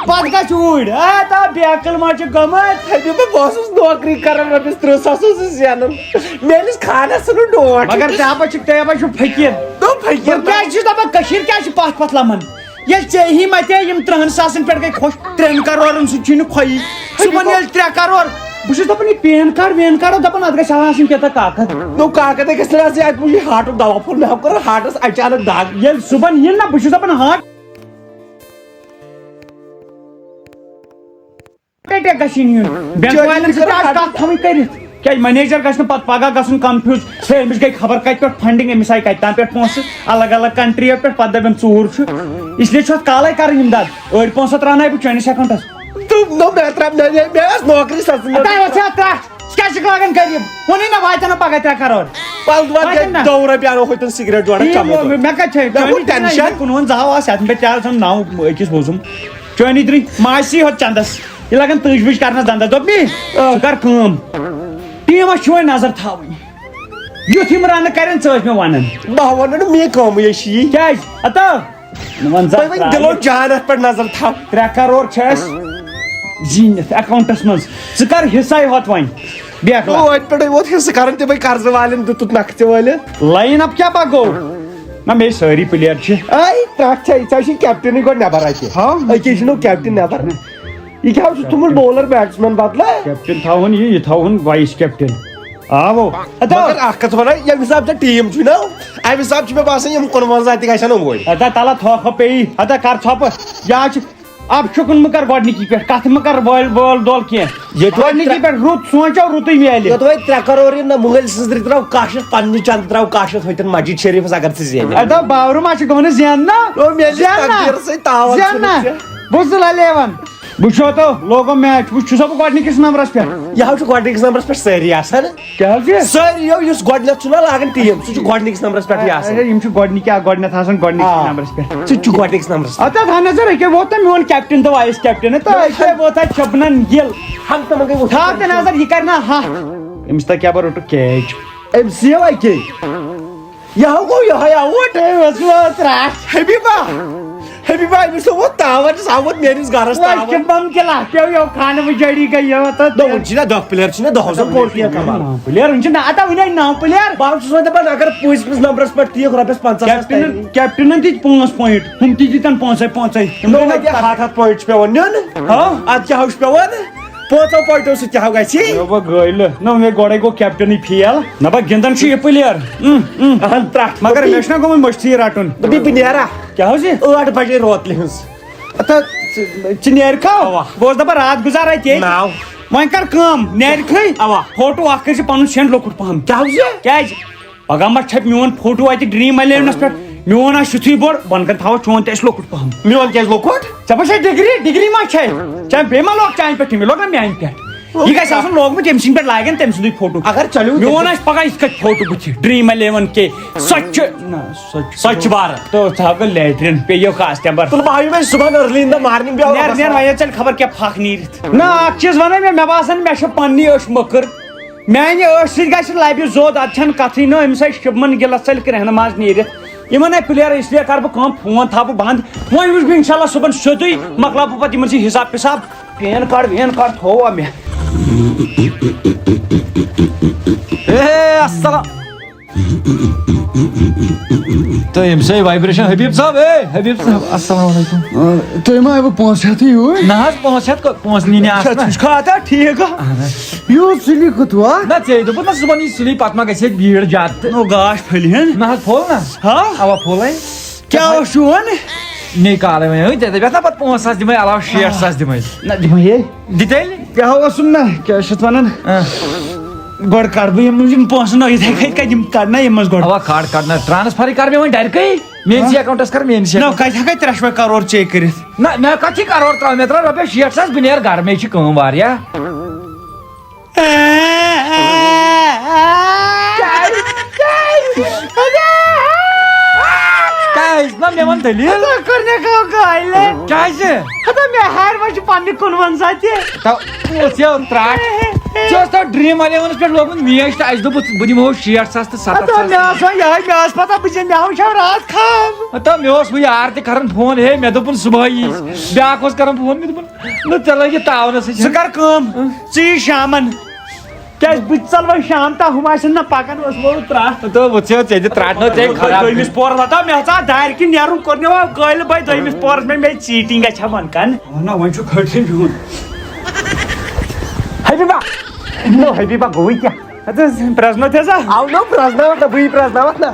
پتہٕ گژھ اوٗرۍ۔ اتا، بے عقل ما چھُ گوٚمُت؟ حبیبا، بہٕ اوسُس نوکری کران، رۄپیس ترٕٛہ ساس اوسُس زینان۔ میٲنِس خانس ژھٕنُن ڈوٹھ۔ مگر ژےٚ ہا چھُکھ، ژےٚ ہا چھُکھ فقیٖر۔ دوٚپ فقیٖر بہٕ کیٛازِ چھُس دپان، کٔشیٖر کیٛازِ چھِ پتھ پتھ لمان؟ ییٚلہِ ژےٚ ہی متے یِم ترٕٛہن ساسن پٮ۪ٹھ گٔے خۄش، ترٛٮ۪ن کرورن سۭتۍ چھُے نہٕ خۄیی۔ صُبحن ییٚلہِ ترٛےٚ کرور، بہٕ چھُس دَپان، یہِ پین کارڈ وین کارڈ، دَپان، اَتھ گژھِ ہا آسٕنۍ کیٛاہ تام کاکد۔ نو کاکد ہے گژھِ نہٕ آسٕنۍ، اَتہِ وُچھ یہِ ہارٹُک دوا پھوٚل، مےٚ ہا کوٚر ہارٹس اچانک دگ۔ ییٚلہِ صُبحن یِن نا، بہٕ چھُس دَپان، ہارٹ۔ پٮ۪ٹھ گژھِ یِنۍ یُن۔ بینک والٮ۪ن سۭتۍ آسہِ کتھ تھاوٕنۍ کٔرِتھ۔ کیازِ منیجر گژھِ نہٕ پتہٕ پگاہ گژھُن کنفیوز، ہے، أمِس گٔے خبر کتہِ پٮ۪ٹھ فنڈنگ، أمِس آیہِ کتہِ تام پٮ۪ٹھ پونٛسہٕ الگ الگ کنٹریو پٮ۪ٹھ، پتہٕ دپن ژوٗر چھُ۔ اس لیے چھُ اتھ کالے کرٕنۍ امداد۔ أڑۍ پونٛسہٕ ترٛاوناے بہٕ چٲنِس اکاونٹس۔ تہٕ نو مےٚ ترٛاو-، مےٚ، مےٚ، مےٚ ٲس نوکری سَزٕنۍ۔ ہتا وۄتھ ژےٚ ترٛٹھ، ژٕ کیٛاہ چھُکھ لاگان غریٖب؟ ووٚنُے نہ واتہِ نہٕ پگاہ ترٛےٚ کرور۔ پَلہٕ وَلہٕ واتہِ گٔے نہ۔ دَہ رۄپیہِ اَنو ہوٚتٮ۪ن سِگریٹ جوڑا ٹھیٖک چَمو گوٚو، تہٕ۔ مےٚ کَتہِ چھےٚ؟ مےٚ گوٚو چٲنی ٹٮ۪نشَن۔ کُنوُہَن زٕ ہاو آسہٕ یَتھ، مےٚ تہِ آسَن نَو أکِس وُزُم۔ چٲنی درٕے ماسی ہوت چَندَس۔ یہِ لَگَن تٕج وٕج کَرنَس دَنٛدَس۔ دوٚپمی، آ۔ ژٕ کَر کٲم۔ ٹیٖمَس چھِ وۄنۍ نظر تھاوٕنۍ۔ یُتھ یِم رَنہٕ کَرن، ژٕ ٲسۍ مےٚ وَنان۔ بہٕ ہا وَنو نہٕ، مےٚ کٲمٕے چھِ یی۔ کیٛازِ؟ ہتا۔ نہ وَن سا تُہۍ وۄنۍ ترٛاوِ۔ دِلو جان اَتھ پٮ۪ٹھ نظر تھاو۔ ترٛےٚ کرور چھِ اَسہِ زیٖنِتھ اکاونٹس منٛز۔ ژٕ کر حصے ہوت وۄنۍ؟ بیکھ لا۔ توتہِ پٮ۪ٹھٕے ووت حصہٕ کران تِمے قرضہٕ والٮ۪ن دیُتُتھ نقژِ وٲلِس۔ لاین اپ کیٛاہ پکو؟ نہ مےٚ سٲری پٕلیر چھِ۔ اے ترٛٹھ چھےٚ، ژےٚ چھُے کیپٹنٕے گۄڈٕ نٮ۪بر اَتہِ۔ ہاں۔ أکے چھُنو کیپٹن نٮ۪بر۔ یہِ کیٛاہ اوسُتھ تھوٚمُت بولر بیٹسمین بدلہٕ؟ کیپٹن تھاوُن یہِ، یہِ تھاوُن وایس کیپٹن۔ آ، وہ۔ ہتا۔ مگر اکھ کتھ ونو، ییٚمہِ حساب ژےٚ ٹیٖم چھُے نا، امہِ حساب چھُ مےٚ باسان یِم کُنوَنزاہ تہِ گژھن یِموے۔ ہتا تلہ تھوپھ پیٚیہِ، ہتا کر ژھۄپہٕ۔ یا چھُ، اب شُکُن مہٕ کر گۄڈنِکی پٮ۪ٹھ، کتھ مہٕ کر وٲلۍ وٲل دول کینٛہہ۔ ییٚتہِ وۄنۍ گۄڈنِکی ترٛےٚ پٮ۪ٹھ رُت سونٛچو، رُتُے میلہِ۔ یوٚت وۄنۍ ترٛےٚ کرور یِن نہ، مٲلۍ سٕنٛز رٕتۍ ترٛاو کاہ شیٚتھ، پننہِ چندٕ ترٛاو کاہ شیٚتھ، ہوٚتٮ۪ن مسجد شریفس اگر ژٕ زینکھ۔ ہتا باورٕ ما چھِ گۄڈٕ زینہٕ نا؟ او، میلہِ زینہٕ نا؟ تقدیٖرسٕے تاوان زینہٕ چھُنہٕ نا؟ ژےٚ۔ بوٗزتھٕ للے ون۔ بہٕ چھُسو تو لوگو میچ، وٕچھ چھُسو بہٕ گۄڈنِکِس نمبرس پٮ۪ٹھ۔ یہِ حظ چھُ گۄڈنِکِس نمبرس پٮ۪ٹھ سٲری آسان۔ کیٛاہ حظ یہِ؟ سٲری یِم، یُس گۄڈٕنٮ۪تھ چھُنہ لاگان ٹیٖم، سُہ چھُ گۄڈنِکِس نمبرس پٮ۪ٹھٕے آسان۔ اچھا، یِم چھِ گۄڈنِکی اکھ، گۄڈنٮ۪تھ آسان گۄڈنِکِس آ۔ نمبرس پٮ۪ٹھ۔ سُہ تہِ چھُ گۄڈنِکِس نمبرس پٮ۪ٹھ۔ اَتھ حظ ہا نظر، أکے ووت نہ میون کیپٹن تہٕ وایس کیپٹن، تہٕ أکے ووت اَتہِ شبنم گِل۔ ہنٛگتہٕ منٛگے ووت۔ تھاو تہِ نظر، یہِ کرِ نہ ہا۔ أمِس تۄہہِ کیٛاہ بہٕ روٚٹُکھ کیچ؟ أمۍ سِیو اَکے۔ یہِ ہا گوٚو یِہوٚے آوُٹ۔ ہے، وَس وَس ترٛٹھ۔ حبیبہ، حبیبہ، أمِس چھُ ووت تاوَن، چھُس آمُت میٲنِس گَرَس وۄنۍ تاوَن۔ چھِ بَم تہِ لَتھ پیو یو خانہٕ وٕجٲڑی گٔے یو تہٕ نہ، وۄنۍ چھِنہ دَہ پٕلیر چھِنہ دَہو زَن کوٚر کینٛہہ کَمال۔ نَو پٕلیر، وۄنۍ چھِ نہ، اَتھ ہا وٕنے نَو پٕلیر۔ بہٕ حظ چھُس وۄنۍ دَپان، اگر پوٗنٛژمِس نمبرَس پٮ۪ٹھ تہِ یِکھ رۄپیَس پنٛژاہ ساس کیپٹنَن، تَمہِ۔ کیپٹنَن دِتۍ پانٛژھ پویِنٛٹ، ہُم تہِ دِتَن پانٛژَے پانٛژَے۔ یِم نو، گٔے وۄنۍ کیٛاہ ہَتھ ہَتھ پویِنٛٹ چھِ پٮ۪وان نیُن؟ ہاں؟ اَدٕ کیٛاہ ہُہ چھُ پٮ۪وان؟ پانٛژو پوینٹو سۭتۍ تہِ ہاو گژھِ۔ نہ، وۄنۍ گٔے نہٕ۔ نہ، مےٚ گۄڈَے گوٚو کیپٹنٕے فیل۔ نہ، بہٕ گِنٛدان چھُ یہِ پٕلیر۔ اۭں، اۭں۔ اہن، ترٛٹھ۔ مگر مےٚ چھُنہ گوٚمُت مٔشتھٕے یہِ رَٹُن۔ بہٕ بیٚیہِ، بہٕ نیرا۔ کیٛاہ حظ یہِ؟ ٲٹھ بجے روتلہِ ہٕنٛز۔ اَتھ حظ، ژٕ، ژٕ نیرکھا؟ اَوا۔ بہٕ اوسُس دَپان راتھ گُزار اَتہِ ییٚتہِ۔ ناو۔ وۄنۍ کر کٲم، نیرکھٕے۔ اَوا۔ فوٹو اَکھ کٔرۍ زِ پَنُن سینڈ لۄکُٹ پَہَم۔ کیٛاہ حظ یہِ؟ کیٛازِ؟ پگاہ ما چھپہِ میون فوٹو اتہِ ڈریٖم الیونس پٮ۪ٹھ؟ میون آسہِ یُتھُے بوٚڑ، بۄنہٕ کنہِ تھاوو چون تہِ آسہِ لۄکُٹ پہم۔ میون کیازِ لۄکُٹ؟ ژےٚ ما چھے ڈگری؟ ڈگری ما چھے؟ ژےٚ بیٚیہِ ما لوگ چانہِ پٮ۪ٹھ؟ مےٚ لوگ نہ میانہِ پٮ۪ٹھ۔ یہِ گژھِ آسُن لوگمُت ییٚمہِ سٕنٛدِ پٮ۪ٹھ لاگن تٔمۍ سُنٛدُے فوٹو۔ اگر چلیو میون تیٚلہِ۔ آسہِ پگاہ یِتھ کٔٹھۍ فوٹو بٕتھِ ڈریٖم الیون کے۔ سۄ تہِ چھِ، نہ، سۄ تہِ چھِ۔ سۄ تہِ چھِ بار۔ تہٕ ژٕ ہاو گٔے لیٹرین، پیٚیو خاص تمبر۔ تُلہٕ بہٕ ہاوٕ وۄنۍ صُبحن early in the morning بیٚہو نیرٕ، رۄبَس نیرٕ، حوالہٕ۔ وۄنۍ ییٚلہِ ژےٚ خبر کیٛاہ پھکھ نیٖرِتھ۔ نہ، اکھ چیٖز ونے مےٚ، مےٚ باسان مےٚ چھِ پننی أچھ مٔکٕر۔ میانہِ أچھ سۭتۍ گژھِ لبہِ زوٚد، اتھ چھنہٕ کتھٕے نہٕ، أمِس آسہِ شُبمن گِلس ژٔلۍ کرٛیٚہنہٕ منٛز نیٖرِتھ۔ یِمن ہے پٕلیرن، اس لیے کرٕ بہٕ کٲم، فون تھاوٕ بہٕ بنٛد۔ وۄنۍ وٕچھ بہٕ انشاءاللہ صُبحن سیوٚدُے، مۄکلاو بہٕ پتہٕ یِمن سۭتۍ حساب پساب۔ پین کارڈ وین کارڈ تھووا مےٚ۔ اے، السلام۔ تہٕ أمۍ سٕے vibration، حبیب صٲب، اے، حبیب صٲب، السلام علیکم۔ آ، تُہۍ ما آیوٕ پونٛسہٕ ہٮ۪تھٕے یوٗرۍ؟ نہ حظ، پونٛسہٕ ہٮ۪تھ کو-، پونٛسہٕ نِنہِ اچھا، آسہٕ نا۔ ژٕ چھُکھا اَتھ ٹھیٖک؟ اہن حظ۔ یوٗت سُلی کوٚت وَ؟ نہ، ژےٚ دوٚپُتھ نہ، صُبحن یی سُلی، پتہٕ ما گژھِ ییٚتہِ بیٖڑ زیادٕ تہٕ۔ نو، گاش پھٔلۍ ہن۔ نہ حظ، پھوٚل نہ۔ ہا؟ اوا، پھوٚلے۔ کیٛاہ اوس چون؟ مے کالے وۄنۍ، ٲے، ژےٚ دَپیٚتھ نہ پتہٕ پانٛژھ ساس دِمے علاوٕ شیٹھ ساس دِمے۔ نہ دِمے ہے۔ دِتیٚلہِ؟ کیٛاہ اوسُم نہ، کیٛاہ چھِ اَتھ وَنان؟ آ۔ گۄڈٕ کَڑٕ بہٕ یِم، یِم پونٛسہٕ نہ، یِتھَے کٔنۍ کَتہِ یِم کَڑٕ نہ یِم منٛز گۄڈٕ۔ اَوا کَڑ، کَڑ نہ، transfer کَر مےٚ وۄنۍ ڈَرِکٕے، میٛٲنِسٕے ہا؟ Account-س کَر، میٛٲنِسٕے نہ، account-س۔ کَتہِ ہٮ۪کَے ترٛےٚ شوے کَرور ژے کٔرِتھ؟ نہ، مےٚ کَتھ چھِ کَرور ترٛاوٕنۍ؟ مےٚ ترٛاو رۄپیَس شیٹھ ساس، بہٕ نیرٕ گَرٕ، مےٚ چھِ کٲم واریاہ۔ کیٛازِ؟ کیٛازِ؟ کیٛازِ؟ نہ، مےٚ وَن دٔلیٖل۔ ہتا کٔر مےٚ کٲم کالہِ۔ کیٛازِ؟ ہتا مےٚ ہارِ وۄنۍ چھُ پننہِ کُنوَنزاہ تہِ۔ تو، اوس یہِ ترٛٹھ۔ ژےٚ اوس تو Dream Eleven-س پٮ۪ٹھ لوگمُت match تہٕ اَسہِ دوٚپُتھ، بہٕ دِمہو شیٹھ ساس تہٕ ستَتھ ہتا ساس۔ مےٚ ٲس وۄنۍ یِہوٚے، مےٚ ٲس پتہ بہٕ چھَس، مےٚ وٕچھو راتھ خواب۔ ہتا مےٚ اوس ہُہ یار تہِ کران فون، ہے، مےٚ دوٚپُن صُبحٲیی۔ بیٛاکھ اوس کران فون، مےٚ دوٚپُن، نہ، ژےٚ لگہِ تاونہٕ سۭتۍ۔ ژٕ کر کٲم، ژٕ یہِ شامن۔ کیٛازِ بہٕ تہِ ژلہٕ وۄنۍ شام تام، ہُم آسن نہ پکان، ٲس وۄنۍ ترٛٹھ۔ تہٕ وۄنۍ ژےٚ، ژےٚ تہِ ترٛٹھ نہ، ژےٚ خراب۔ دوٚیمِس پورس واتو، مےٚ ہسا آو دارِ کِنۍ نیرُن، کوٚر مےٚ وۄنۍ کٲلۍ بٲے دوٚیمِس پورس، مےٚ، مےٚ cheating گژھِ ہا من کن۔ نہ، وۄنۍ چھُ کھٲلِتھ بِہُن۔ حبیبہ، نو حبیبہ گوٚوٕے کیٛاہ؟ اَدٕ حظ، پرٛزنٲوتھ حظ آ۔ آو نو پرٛزناوتھ نہ، بٕے پرٛزناوتھ نہ۔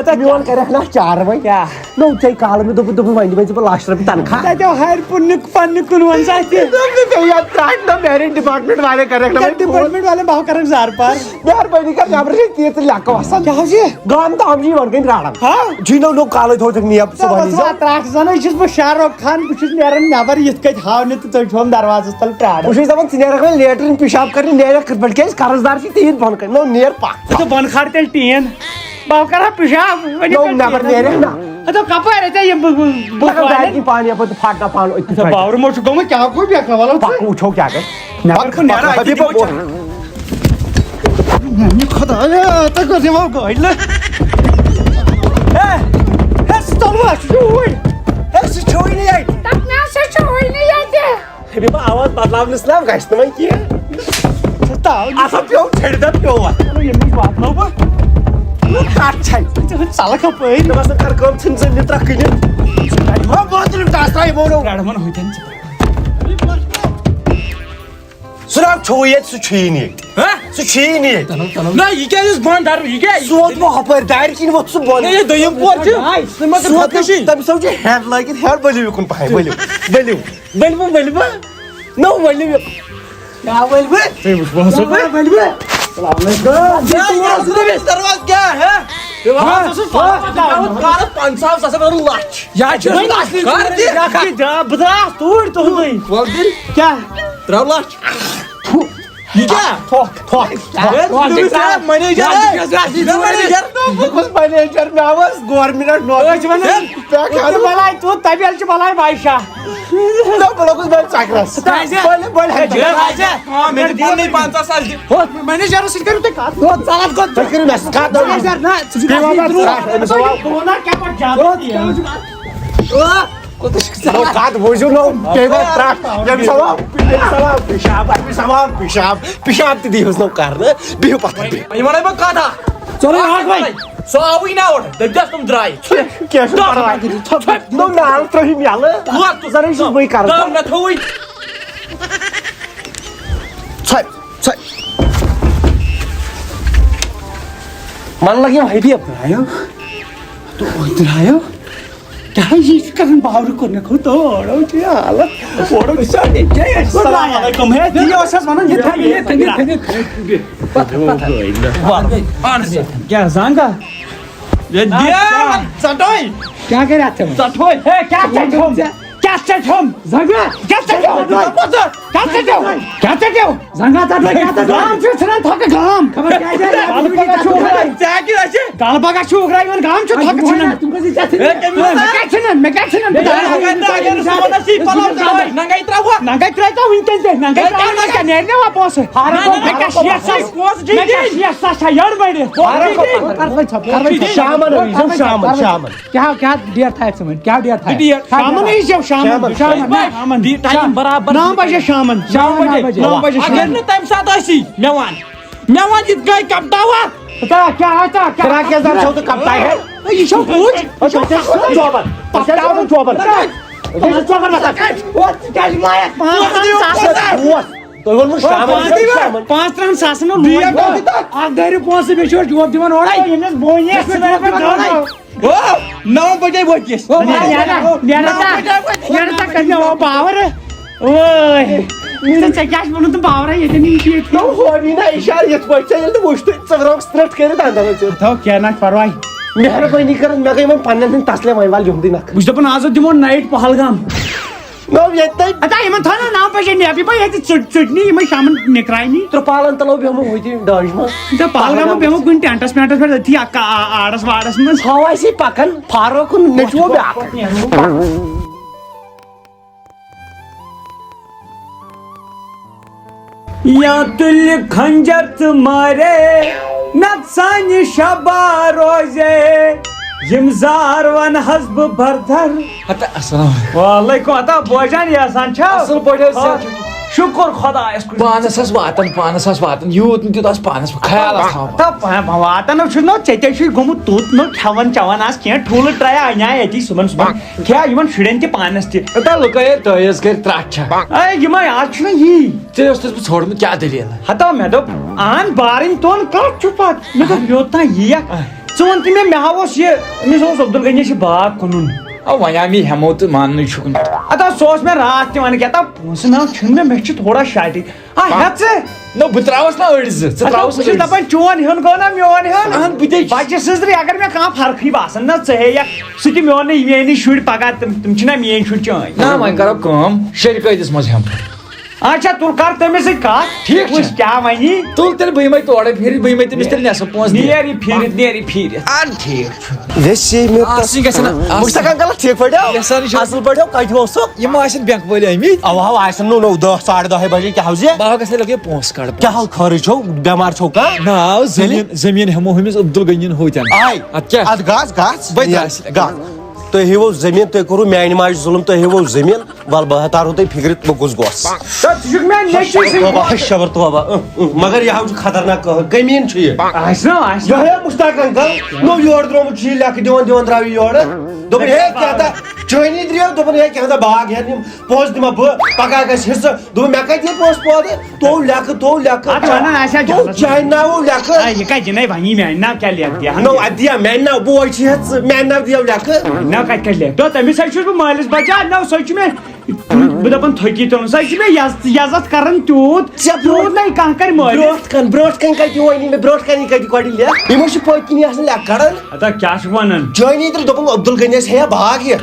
ہتا میون کریکھ نا چار وۄنۍ۔ کیٛاہ؟ نو ژےٚ کالہٕ مےٚ دوٚپُتھ، دوٚپُن وۄنۍ دِ وۄنۍ ژٕ بہٕ لچھ رۄپیہِ تنخواہ۔ تَتہِ آو ہَرِ پُننُک پننہِ کُن وۄنۍ زانٛہہ تہِ۔ دوٚپ مےٚ ژےٚ یَتھ ترٛٹھ نہ میرین ڈپارٹمنٹ والے کریکھ نا وۄنۍ فون۔ ڈپارٹمنٹ والٮ۪ن بہٕ ہا کرکھ زارٕ پار۔ مہربٲنی کر، نٮ۪برٕ چھِ تیٖژ لٮ۪کہٕ وَسان۔ کیٛاہ حظ یہِ؟ گامہٕ تام چھِ یِوان کٔنۍ رَلان۔ ہا؟ جی نو نو کالہٕ تھوٚو ژےٚ نیب صُبحن یی زِ۔ ترٛٹھ زَن، یہِ چھُس بہٕ شاہ رُخ خان، بہٕ چھُس نیران نٮ۪بر یِتھ کٔنۍ ہاونہِ تہٕ تُہۍ چھِو دروازَس تَل پرٛاران۔ بہٕ چھُس دَپان ژٕ نیرَکھ وۄنۍ لیٹرِن پِشاب کَرنہِ، نیرَکھ کِتھ پٲٹھۍ؟ کیٛازِ قرض دار چھِ تِہِنٛدۍ بۄنہٕ کَنہِ۔ نو نیر پَکھ۔ ژٕ بۄنہٕ کھار تیٚلہِ ٹیٖن۔ بہٕ کرٕ ہا پِشاب، وۄنۍ نو کَتہِ نٮ۪بر نیرٕ؟ نیرکھ نا۔ ہتو کپٲرۍ ژےٚ یِم بہٕ، بہٕ، بہٕ لگن گاڑِ پانہٕ یپٲرۍ تہٕ پھاٹنا پانہٕ أتھی اچھا، پھٹہِ۔ باورٕ ما چھُ گوٚمُت؟ کیٛاہ گوٚو مےٚ؟ وَلہٕ ژٕ۔ پکھ وٕچھو کیٛاہ گژھِ۔ نٮ۪بر پکھ، کُن نیرٕ، پکھ، اَتہِ پکھ، دِمو پکھ۔ بۄن۔ میٛانہِ خۄدایا، تۄہہِ کٔر یِمو گٲڑۍ لہٕ؟ ہے، ہے، سُہ تَلہٕ ہا چھُ یوٗرۍ۔ ہے، سُہ چھُے نہٕ ییٚتہِ۔ تَتھ نہ سا چھُ وٕنہِ ییٚتہِ۔ ہے، بیٚیہِ ما آواز بدلاونس نہ گژھِ نہٕ وۄنۍ کینٛہہ۔ ژٕ تاو نہٕ۔ اَتھ ہا پیوٚو، ژھیٚرِ دۄد پیوٚو اَتھ۔ چلو، ییٚمہِ نِش واتناو بہٕ۔ نہ، کَتھ چھَے؟ ژٕ ژَلکھ اَپٲرۍ۔ مےٚ باسان، کَر کٲم، ژھٕن زٔمیٖن ترٛکھ کٕنِتھ۔ ہا، بوتلہٕ ٹاس ترٛاو یِمو نو۔ گاڑِ وَنہٕ ہوتٮ۪ن ژٕ۔ سُہ نہ چھُے ییٚتہِ، سُہ چھُیی نہٕ ییٚتہِ۔ ہا؟ سُہ چھُیی نہٕ ییٚتہِ۔ نہ، یہِ کیٛازِ یُس بۄن دَر، یہِ کیٛاہ؟ سُہ ووت وۄنۍ ہُپٲرۍ دارِ کِنۍ ووت سُہ بۄن۔ نہ، یہِ دوٚیِم پور چھُ۔ آے، سُہ ما سُہ ووت کٔشیٖرِ؟ تٔمِس تھٲو چھِ ہٮ۪ڈ لٲگِتھ، ہٮ۪ڈ ؤلِو یُکُن پَہَم، ؤلِو، ؤلِو۔ ؤلِو، ؤلِو۔ نو ؤلِو۔ کیٛاہ ؤلِو؟ تُہۍ وٕچھِو، بہٕ ہسا کیٛاہ ؤلِو؟ السلام علیکم۔ کیٛاہ یہِ اوس نہٕ مےٚ دروازٕ کیٛاہ، ہہ؟ دروازٕ اوسُس فاٹا پَتہٕ۔ مےٚ ووٚن کَرَس پنٛژاہ ساس، اَتھ ووٚن لَچھ۔ یا چھِ وۄنۍ اَصلی کَر دِ۔ یا کہِ جا-، بہٕ درٛاس توٗرۍ تُہُنٛدُے۔ وَلہٕ دِل۔ کیٛاہ؟ ترٛاو لَچھ۔ یہِ کیٛاہ؟ تھۄکھ، تھۄکھ، تھۄکھ، ہے، تھۄکھ۔ تُہۍ چھِو مےٚ منیجر۔ یہِ کیٛاہ چھُ اَصلی منیجر؟ منیجر؟ بہٕ کُس منیجر؟ مےٚ اوس گورمٮ۪نٛٹ نوکری۔ أسۍ چھِ وَنان، دِل۔ پٮ۪ٹھ یُتھ تہِ اَنُن۔ بَلاے تیوٗت، تَمہِ یَلہٕ چھِ بَلاے بادشاہ۔ نہ، بہٕ لوٚگُس بٔلۍ چکرس۔ کیٛازِ؟ بٔلۍ، بٔلۍ ہَتہِ۔ ہے، جِگر، کیٛازِ؟ آ، مےٚ تہِ دِیِو نَے پنٛژاہ ساس دِ۔ ہُتھ منیجرس سۭتۍ کٔرِو تُہۍ کَتھ۔ ہُتھ ژَلَتھ گۄڈٕ۔ تُہۍ کٔرِو مےٚ سۭتۍ کَتھ۔ منیجر نہ، ژٕ چھُکھ بیٚیہِ وَنان اَصلی ژٕ درٛوگ۔ رَٹھ أمِس سوال۔ بہٕ وَنہٕ کیٛاہ پَتہٕ زیادٕ۔ کوٗتاہ چھُکھ ژٕ نو، کَتھ بوٗزِو نو۔ بیٚیہِ وَنہٕ ترٛٹھ۔ ییٚمہِ سوال، ییٚمہِ سوال، پِشاب، اَمہِ سوال، پِشاب، پِشاب تہِ دِیٖہُس نو کَرنہٕ۔ بِہِو پَتھَر، بِہِو۔ وۄنۍ وَنَے بہٕ کَتھ اَکھ۔ ژٕ وَن اَکھ وَنہِ۔ سُہ آوٕے نہ اورٕ۔ دٔپۍزٮ۪س تِم درٛاے۔ ژھٕے۔ کینٛہہ چھُنہٕ پَرواے۔ ژھٕے۔ نو نال ترٛٲوِو یَلہٕ۔ وَن تہٕ۔ زَن چھُس بٕے کَران۔ دَم مےٚ تھوٚوُے۔ ژھٕے، ژھٕے۔ وَن لَگ یِم حبیب۔ درٛایو۔ تو درٛایو۔ کیٛاہ یہِ چھِ کَران باورٕ کوٚر مےٚ کھوٚت تورو چھِ حالت۔ اورو چھِ سٲری جاے اَسہِ۔ السلام علیکُم۔ ہے، تی اوس اَسہِ وَنان، یہِ تھٲیِو، یہِ تھٲیِو، یہِ تھٲیِو۔ پَتہٕ، پَتہٕ۔ وَن۔ اَہَن حظ۔ کیٛاہ زنٛگا؟ ہے، دِ، ژَٹوے۔ کیٛاہ کَرِ اَتھ ژےٚ وۄنۍ؟ ژَٹوے۔ ہے، کیٛاہ ژےٚ کھیوٚم؟ ژےٚ کیٛاہ ژےٚ کھیوٚم؟ زنٛگا۔ کیٛاہ ژےٚ کھیوٚم؟ کیٛاہ ژےٚ کھیوٚم؟ کیٛاہ ژےٚ کھیوٚم؟ زنٛگا ژَٹوے، کیٛاہ ژےٚ کھیوٚم؟ گام چھُ ژھٕنان تھۄکہٕ گام۔ خبر کیٛاہ کیٛاہ کَلہٕ پَگاہ چھُ اُگرَے۔ ژےٚ کیٛاہ چھِ؟ کَلہٕ پَگاہ چھُ اُگرَے یِوان، گام چھُ تھۄکہٕ ژھٕنان۔ تِم کٔژِ ژےٚ ژھٕنن؟ ہے، کٔمِس مےٚ کیٛاہ ژھٕنن؟ مےٚ کیٛاہ ژھٕنن؟ بہٕ ہے، درٛاس ہے، وٕنہِ ہے، ہے، ہے، ہے، ننٛگَے ترٛاوہا۔ ننٛگَے ترٛٲیتو وٕنکٮ۪ن تہِ، ننٛگَے ہے، ترٛاوہا ہے، کیٛاہ نیرِ مےٚ واپس؟ مےٚ کیٛاہ شیٹھ ساس، مےٚ کیٛاہ شیٹھ ساس چھا یٔڑ بٔڑِتھ؟ شامَن ٲسۍزیو، شامَن، شامَن۔ کیٛاہ، کیٛاہ ڈیٹ تھایَکھ ژٕ وۄنۍ؟ کیٛاہ ڈیٹ تھایَکھ؟ ڈیٹ شامَن ٲسۍزیو، شامَن، شامَن، شامَن۔ ٹایم برابر۔ نَو بجے شامَن، شامَن نَو بجے۔ نَو بجے اگر شامَن۔ نہٕ تَمہِ ساتہٕ ٲسی، مےٚ وَن۔ مےٚ وَن یہِ گٔے کَپٹاوا۔ ہتا، کیٛاہ، ہتا، کیٛاہ؟ کراک کیٛاہ زَن چھَو تہٕ کَپٹاے ہے؟ ہے، یہِ چھَو بوٗج؟ أسۍ چھِ چوبَن۔ أسۍ چھِ چوبَن۔ أسۍ چھِ چوبَن وَسان۔ او، ژٕ کیٛازِ لایَکھ پانٛژھ ترٛہَن ساسَن؟ اوس۔ تۄہہِ ووٚنمُو شامَن، پانٛژھ ترٛہَن، شامَن۔ پانٛژھ ترٛہَن ساسَن ہُنٛد لون۔ اَکھ دٲرِو پونٛسہٕ، بیٚیہِ چھُ اَسہِ جوب دِوان اورَے۔ ییٚمِس بونہِ آسہِ، سُہ دَپہِ اورَے۔ او، نَو بَجے وٲتۍ أسۍ۔ او، نیرا، نیرا، نیرا تا، نیرا تا کَرنہِ، او، پاوَر۔ اوے۔ ژےٚ، ژےٚ کیٛاہ چھُ ووٚنمُت تِم پاورا ییٚتٮ۪ن یِم چھِ ییٚتہِ؟ نو، ہونی نا اِشارٕ یِتھ پٲٹھۍ ژےٚ ییٚلہِ نہٕ وٕچھتُے، ژٕ درٛاوُکھ straight کٔرِتھ اَندَر ژٕ۔ تھاو، کینٛہہ نہ چھُ پَرواے۔ مہربٲنی کٔرِتھ، مےٚ گٔے وۄنۍ پنٛنٮ۪ن ہٕنٛدۍ تَسلے، وۄنۍ وَل یِہُنٛدُے نَکھٕ۔ بہٕ چھُس دَپان، آز دِمو night پہلگام۔ نو، ییٚتہِ تۄہہِ ہتا، یِمَن تھاو نا نَو بَجے نیبہِ، یِمَے ییٚتہِ ژٔٹ-، ژٔٹنی، یِمَے شامَن نِکراونی۔ ترٛپالَن تَلو بیٚہمو ہُتہِ ڈٲنٛجہِ منٛز۔ تہٕ پہلگام بیٚہمو کُنہِ ٹٮ۪نٛٹَس وٮ۪نٛٹَس پٮ۪ٹھ، أتھی اَکھ آ-، آ-، آرَس وارَس منٛز۔ تھاو اَسہِ یہِ پَکَن، فاروق کُن نیٚچوٗ بیٛاکھ۔ یا تُلہِ خنجر ژٕ مارے، نتہٕ سانہِ شبا روزے، یِم زار ونہٕ حظ بہٕ بردر۔ ہتا، السلام علیکم۔ وعلیکم، ہتا بوجان یژھان چھا؟ اصل پٲٹھۍ حظ، آ، صحت چھُ؟ شُکر خۄدایس کُن۔ پانس حظ واتان، پانس حظ واتان، یوٗت نہٕ تیوٗت آسہِ پانس خیال آسہِ تھاوان۔ ہتا، پا-، پا-، واتان حظ چھُس نہٕ، ژےٚ تہِ چھُے گوٚمُت توٚت نہٕ کھٮ۪وان چٮ۪وان آز کینٛہہ، ٹھوٗلہٕ ٹرٛایا اَنیٛا اَتی صُبحن صُبحن۔ کھےٚ یِمن شُرٮ۪ن تہِ پانس تہِ۔ ہتا لُکے ہے دٲیِس گرِ ترٛٹھ چھا۔ اے، یِمے آز چھُنہ یی۔ ژےٚ اوسُتھ بہٕ ژھوڑمُت، کیٛاہ دٔلیٖل؟ ہتا مےٚ دوٚپ، اَن بارٕنۍ توٚن کتھ چھُ پتہٕ؟ مےٚ دوٚپ، یوٚت تام یِیَکھ، ژٕ وَن تہٕ مےٚ، مےٚ ہا اوس یہِ، أمِس اوس عبدالغنیَس یہِ باغ کٕنُن۔ آ، وۄنۍ آو مےٚ ہٮ۪مو تہٕ ماننٕے چھُکھ نہٕ۔ اَدٕ حظ، سُہ اوس مےٚ راتھ تہِ وَنان، کیٛاہ تام پونٛسہٕ نہ چھُنہٕ مےٚ، مےٚ چھِ تھوڑا شاٹٕے۔ آ، ہٮ۪تھ ژٕ؟ نہ، بہٕ ترٛاوَس نہ أڑۍ زٕ، ژٕ اَدٕ ترٛاوَس بہٕ چھُس أڑۍ زٕ۔ دَپان، چون ہیوٚن گوٚو نہ میون ہیوٚن؟ اَہَن، بہٕ تے چھُس۔ بَچہِ سٕنٛزرِ اگر مےٚ کانٛہہ فرقٕے باسان نہ، ژٕ ہیٚیَکھ سُہ تہِ میونٕے، میٛٲنی شُرۍ پَگاہ، تِم، تِم چھِنہ میٛٲنۍ شُرۍ چٲنۍ۔ نہ، وۄنۍ کَرو کٲم، شیٚرِ قٲدِس منٛز ہٮ۪مہٕ۔ اچھا، تُل کر تٔمِس سۭتۍ کتھ۔ ٹھیٖک چھُ۔ وٕچھ کیٛاہ وَنہِ۔ تُل تیٚلہِ بہٕ یِمَے تورے پھیٖرِتھ، بہٕ یِمَے تٔمِس تیٚلہِ نٮ۪صٕف پونٛسہٕ دِتھ۔ نیر یہِ پھیٖرِتھ، نیر یہِ پھیٖرِتھ۔ اَدٕ ٹھیٖک چھُ۔ ویسے مےٚ آ، سُہ گژھِ نہ آسُن۔ وٕچھ سا کنکل، ٹھیٖک پٲٹھۍ ہا؟ یَس سا نِش اَصٕل پٲٹھۍ ہا؟ کَتہِ اوسُکھ؟ یِم آسن بینک وٲلۍ آمٕتۍ۔ اَوا، اَوا، آسن نو، نو، دَہ، ساڑٕ دَہے بجے، کیٛاہ حظ یہِ؟ بہٕ ہا گژھٕ لگے پونٛسہٕ کڑٕ۔ کیٛاہ حال خٲرٕے چھو؟ بٮ۪مار چھو کانٛہہ؟ نہ، تیٚلہِ؟ زٔمیٖن، زٔمیٖن ہٮ۪مو ہُمِس عبدالغنی ہوتٮ۪ن۔ آے۔ اَدٕ کیٛاہ؟ اَدٕ گژھ، گژھ۔ بہٕ تہِ یہِ گژھ۔ آسہِ۔ گژھ۔ تُہۍ ہیٚیِو زٔمیٖن، تُہۍ کوٚروٕ میٛانہِ ماجہِ ظُلُم، تُہۍ ہیٚیِو زٔمیٖن۔ وَلہٕ بہٕ ہا تارو تۄہہِ فِکرِ، بہٕ کُس گوس۔ تہٕ ژٕ چھُکھ مےٚ نیٚچوٗ سٕنٛدۍ توبہ، پٲٹھۍ۔ شبر توبہ، اۭں، اۭں، مگر یہِ ہاو چھُ خطرناک قہر، کٔمۍ چھُ یہِ؟ آسہِ نا، آسہِ نا۔ یِہوٚے ہا مُشتاق انکل، نوٚو یورٕ درٛامُت چھُ یہِ، لیٚکھٕ دِوان، دِوان درٛاو یہِ یورٕ۔ دوٚپُن، ہے، کیٛاہ تھا، چٲنی درٛاو، دوٚپُن، ہے، کیٛاہ تھا، باغ ہٮ۪تھ یِم پونٛسہٕ دِمہ بہٕ، پگاہ گژھِ حصہٕ۔ دوٚپُن، مےٚ کَتہِ یہِ پونٛسہٕ پٲدٕ؟ تو لیٚکھٕ، تو لیٚکھٕ۔ اَتھ وَنان آسہِ ہا تو جلس۔ چانہِ ناوٕ لیٚکھٕ۔ آ، یہِ کَتہِ جِنَے وَنی میٛانہِ ناوٕ کیٛاہ لیٚکھٕ دِہا؟ نو، اَدٕ دِیا، میٛانہِ ناوٕ بوے چھُ ہٮ۪تھ ژٕ، میٛانہِ ناوٕ دِیو لیٚکھٕ۔ نہ، کَتہِ کَتہِ لیٚکھٕ؟ دَپ، تٔمِس ہَے چھُس بہٕ مٲلِس بَچان، نہ، سُہ چھُ مےٚ، بہٕ دَپان، تھٔکی تُلُن، سُہ چھُ مےٚ یَز-، یَزتھ کَران تیوٗت، ژےٚ تیوٗت نَے کانٛہہ کَرِ مٲلِس۔ برٛونٛٹھ کَنہِ، برٛونٛٹھ کَنہِ کَتہِ وَنی مےٚ، برٛونٛٹھ کَنہِ کَتہِ گۄڈٕ لیٚکھ؟ یِمو چھِ پٔتۍ کِنۍ آسان لیٚکھ کَڑان۔ اَدا کیٛاہ چھُکھ وَنان؟ جٲنی تہٕ دوٚپُن، عبدالغنیَس ہیٚیا باغ یہِ۔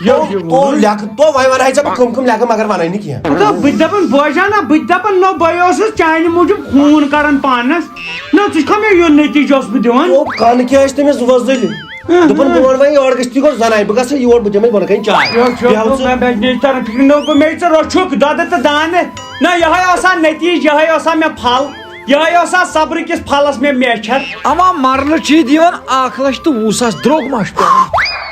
یو، یہِ تو ووٚن۔ لیٚکھٕ، تو وۄنۍ وَنہٕ ہا ژےٚ بہٕ کٕم کٕم لیٚکھٕ، مگر وَنَے نہٕ کینٛہہ۔ مطلب، بہٕ تہِ دَپان، بوزان نا، بہٕ تہِ دَپان، نو، بہٕ اوسُس چانہِ موٗجوٗب خوٗن کَران پانَس۔ نہ، ژٕ چھُکھا مےٚ یُن نٔتیٖجہٕ اوسُس بہٕ دِوان؟ او، کَن کیٛاہ ٲسۍ تٔمِس وۄزٕلۍ؟ اہن۔ دوٚپُن، بہٕ وَنہٕ وۄنۍ یورٕ گٔژھِتھ، یہِ گوٚو زَناے، بہٕ گژھٕ یور، بہٕ دِمَے بۄنہٕ کَنہِ چاے۔ یو، چھُ، بیٚہہ نو، ژٕ۔ مےٚ، مےٚ، مےٚ چھِ تَران فِکرِ، نو، گوٚو مےٚ ژےٚ رۄچھُک دۄدٕ تہٕ دانہٕ۔ نہ، یِہوٚے اوسا نٔتیٖجہٕ، یِہوٚے اوسا مےٚ پھل۔ یِہوٚے اوسا صبرٕ کِس پھلس مےٚ میچھر۔ اما مرنہٕ چھُ یہِ دِوان اکھ لچھ تہٕ وُہ ساس، درٛوگ ما چھُ پٮ۪وان؟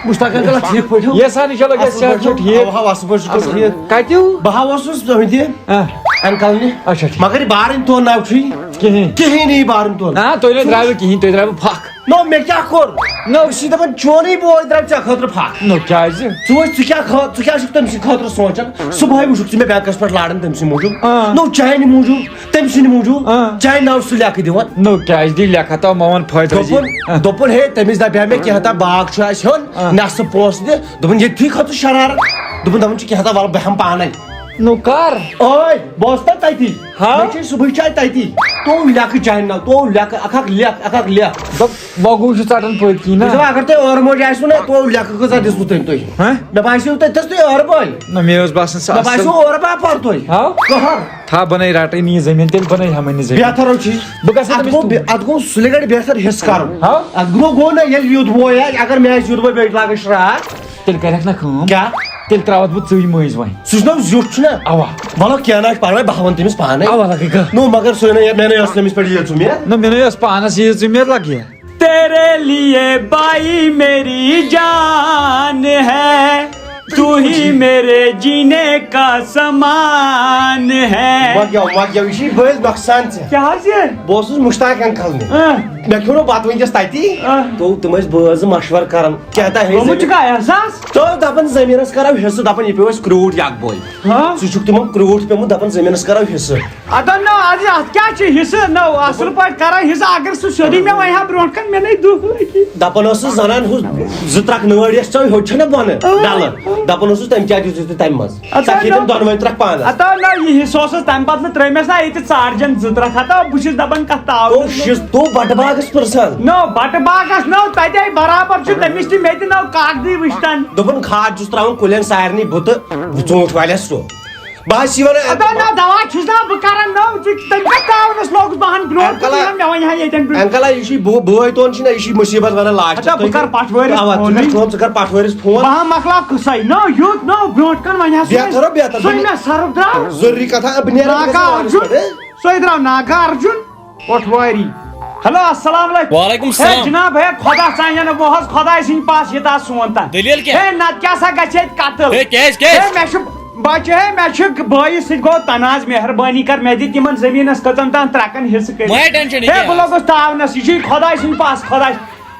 مُشتاق انکل، ٹھیٖک پٲٹھۍ ہو؟ یہِ سا نِش لگے اصٕل صحت پٲٹھۍ چھُ ہو؟ ٹھیٖک؟ اوا، اصٕل پٲٹھۍ چھُ اصٕل۔ ٹھیٖک۔ کتہِ ہو؟ بہٕ ہا اوسُس تُہنٛدِ آ۔ انکل نہِ۔ اچھا، ٹھیٖک۔ مگر یہِ بارٕنۍ تون ناو چھُے۔ کِہیٖنۍ۔ کِہیٖنۍ نہٕ یہِ بارٕنۍ تون۔ آ، تُہۍ نہٕ درٛایوٕ کِہیٖنۍ، تُہۍ درٛایوٕ پھکھ۔ نو، مےٚ کیٛاہ کوٚر؟ نو۔ بہٕ چھُس دپان، چونُے بوے درٛاو ژےٚ خٲطرٕ پھکھ۔ نو، کیٛازِ؟ ژٕ وٕچھ، ژٕ کیٛاہ خٲ-، ژٕ کیٛاہ چھُکھ تٔمۍ سٕنٛدِ خٲطرٕ سونٛچان؟ صُبحٲے وٕچھُکھ ژٕ مےٚ بینکس پٮ۪ٹھ لاران تٔمۍ سٕنٛدِ موٗجوٗب۔ آ۔ نو، چانہِ موٗجوٗب۔ تٔمۍ سٕنٛدِ موٗجوٗب آ۔ چانہِ ناوٕ سُہ لیکھٕ دِوان۔ نو، کیٛازِ دی لیکھا تو، مےٚ وَن فٲیدٕ روزِ۔ دوٚپُن، آ۔ دوٚپُن، ہے، تٔمِس دَپیٛاو مےٚ، کینٛہہ تام باغ چھُ اَسہِ ہیوٚن، آ۔ نٮ۪صٕف پونٛسہٕ دِ۔ دوٚپُن، ییٚتھی کھوٚت سُہ شرارت۔ دوٚپُن، دَپان چھُ، کینٛہہ تام، وَلہٕ بہٕ ہٮ۪مہٕ پانَے۔ نو کر؟ ٲدۍ، بہٕ اوسُس نا تَتی۔ ہا؟ مےٚ چے صُبحٕچ چاے تَتی۔ تو لیکھٕ چانہِ ناوٕ، تو لیکھٕ، اَکھ اَکھ لیکھ، اَکھ اَکھ لیکھ۔ دوٚپ، وۄگُل چھُ ژَٹان پٔتۍ کِنۍ نا؟ مےٚ دوٚپ، اگر تۄہہِ ٲرٕ موج آسِوٕ نا، تو لیکھٕ کۭژاہ دِژوٕ تٔمۍ تۄہہِ۔ ہا؟ مےٚ باسیٚو تۄہہِ دِژ تُہۍ ٲرٕ بٲلۍ۔ نہ، مےٚ اوس باسان سُہ مےٚ اَصٕل۔ باسیٚو ٲرٕ باپار تُہۍ۔ ہاو؟ قہر۔ تھا بَنٲے رَٹٕنۍ یہِ زٔمیٖن، تیٚلہِ بَنٲے ہَمٕنۍ یہِ زٔمیٖن۔ بہتر حظ چھُ یہِ۔ بہٕ گژھٕ اَتھ تٔمِس گوٚو تُل۔ بے-، اَتھ گوٚو سُلہِ گَرِ بہتر حِصہٕ کَرُن۔ ہاو؟ اَتھ گوٚو، گوٚو نہ ییٚلہِ یُتھ بوے آسہِ، اگر مےٚ آسہِ یُتھ بوے بیٚیہِ لاگَن شرٛاکھ۔ تیٚلہِ کَرٮ۪کھ نہ کٲم؟ کیٛاہ؟ تیٚلہِ ترٛاوَتھ بہٕ ژٕے مٔنٛزۍ وۄنۍ۔ سُہ چھُنہ زیُٹھ چھُنہ؟ اَوا۔ وَلہٕ کینٛہہ نہ چھُ پَرواے، بہٕ ہاوَن تٔمِس پانَے۔ اَوا، لَگے گا۔ نو، مگر سُہ نہ، مےٚ نہ ٲس نہٕ أمِس پٮ۪ٹھ ییٖژ اُمید۔ نہ، مےٚ نہ ٲس پانَس ییٖژ اُمید لَگہِ۔ تیرے لیے بائی میری جان ہے، تو ہی میرے جینے کا سامان ہے۔ وۄنۍ گٮ۪و، وۄنۍ گٮ۪و، یہِ چھُے بٔلۍ نۄقصان ژےٚ۔ کیٛاہ حظ یہِ؟ بہٕ اوسُس مُشتاق انکل نِش۔ اۭں۔ مےٚ کھیوٚو نہٕ بَتہٕ وٕنکیٚس تَتی۔ اۭں۔ تو تِم ٲسۍ بٲژ زٕ مشوَرٕ کَران۔ کیٛاہ تام ہے گوٚمُت زٔمیٖن۔ چھُکھا احساس؟ تو دَپان زٔمیٖنَس کَرو حِصہٕ، دَپان یہِ پیوٚو اَسہِ کرٛوٗٹھ یَکھ بوے۔ ہاں۔ ژٕ چھُکھ تِمَن کرٛوٗٹھ پیوٚمُت، دَپان زٔمیٖنَس کَرو حِصہٕ۔ اَدٕ نہ، اَدٕ اَتھ کیٛاہ چھِ حِصہٕ؟ نہ، اَصٕل پٲٹھۍ کَران حِصہٕ، اگر سُہ سیوٚدُے مےٚ وَنہِ ہا برونٛٹھ کَنہِ، مےٚ نَے دُکھ لَگہِ۔ دَپان ٲسٕس زَنان ہُہ زٕ ترٛکھ نٲر یۄس ژےٚ ہوٚتہِ چھَنہ بۄنہٕ اۭں۔ ڈَلہٕ، دَپان ٲسٕس تٔمۍ کیٛاہ دِژٕے ژےٚ تَمہِ منٛز؟ اَدٕ ژےٚ کھیٚیہِ نہ۔ تِم دۄنوَے ترٛکھ پانَس۔ اَدٕ نہ، یہِ حِصہٕ اوسُس تَمہِ پَتہٕ نہٕ ترٛٲومَس نہ ییٚتہِ ژارجَن زٕ ترٛکھ ہَتہ، بہٕ چھُس دَپان کَتھ تاو۔ تو شِس تو بَٹہٕ باغَس پٕرسَن۔ نو، بَٹہٕ باغَس نو، تَتہِ آے برابر چھُ تٔمِس تہِ مےٚ تہِ نو کاکدٕے وٕچھتَن۔ دوٚپُن کھاد چھُس ترٛاوُن کُلٮ۪ن سارنٕے بُتہٕ، ژوٗنٛٹھۍ والٮ۪س سُہ۔ بہٕ حظ چھِ وَنان، اَدٕ نہ، دوا چھُس نا بہٕ کران، نو، ژٕ تٔمۍ کَتھ تاونَس لوگُس بہٕ ہَن برونٛہہ انکل آ-، کُن، مےٚ وَنہِ ہا ییٚتٮ۪ن برونٛہہ۔ انکل آ، یہِ چھُے بو-، بوے تون چھُنہ، یہِ چھُے مُصیٖبت وَنان لاسٹَس۔ اَدٕ بہٕ تُہۍ کَرٕ پَٹھوٲرِس اَوا، ژٕ فونٕے۔ کَر کٲم، ژٕ کَر پَٹھوٲرِس فون۔ بہٕ ہا مۄکلاو قٕصَے۔ نو، یُتھ نو، برونٛٹھ کُن وَنہِ ہا سُہ بہتر ہو، بہتر۔ سُے مےٚ سَرُپھ درٛاو۔ ضروٗری کَتھا، بہٕ نیرٕ ناگا وٕنکیٚس ارجُن۔ سُے درٛاو ناگا ارجُن۔ پٹھوٲری۔ ہیلو، السلام علیکم۔ وعلیکم ہے السلام۔ جناب، ہے خدا ژانہِ نہٕ، بہٕ حظ خداے سٕنٛدِ پاس یہِ تاس سون تن۔ دٔلیٖل کیٛاہ؟ ہے نتہٕ کیٛاہ سا گژھِ ییٚتہِ قتل؟ ہے کیٛازِ، کیٛازِ؟ ہے مےٚ چھُ بچہِ، ہے مےٚ چھُ بٲیِس سۭتۍ گوٚو تنازٕ، مہربٲنی کر مےٚ دِ تِمن زٔمیٖنس کٔژن تام ترٛکن حصہٕ کٔرِتھ۔ مہ ہے ٹینشن، یہِ ہے کیٛاہ؟ بہٕ لوٚگُس تاونس، یہِ چھُے خداے سٕنٛدِ پاس، خداے۔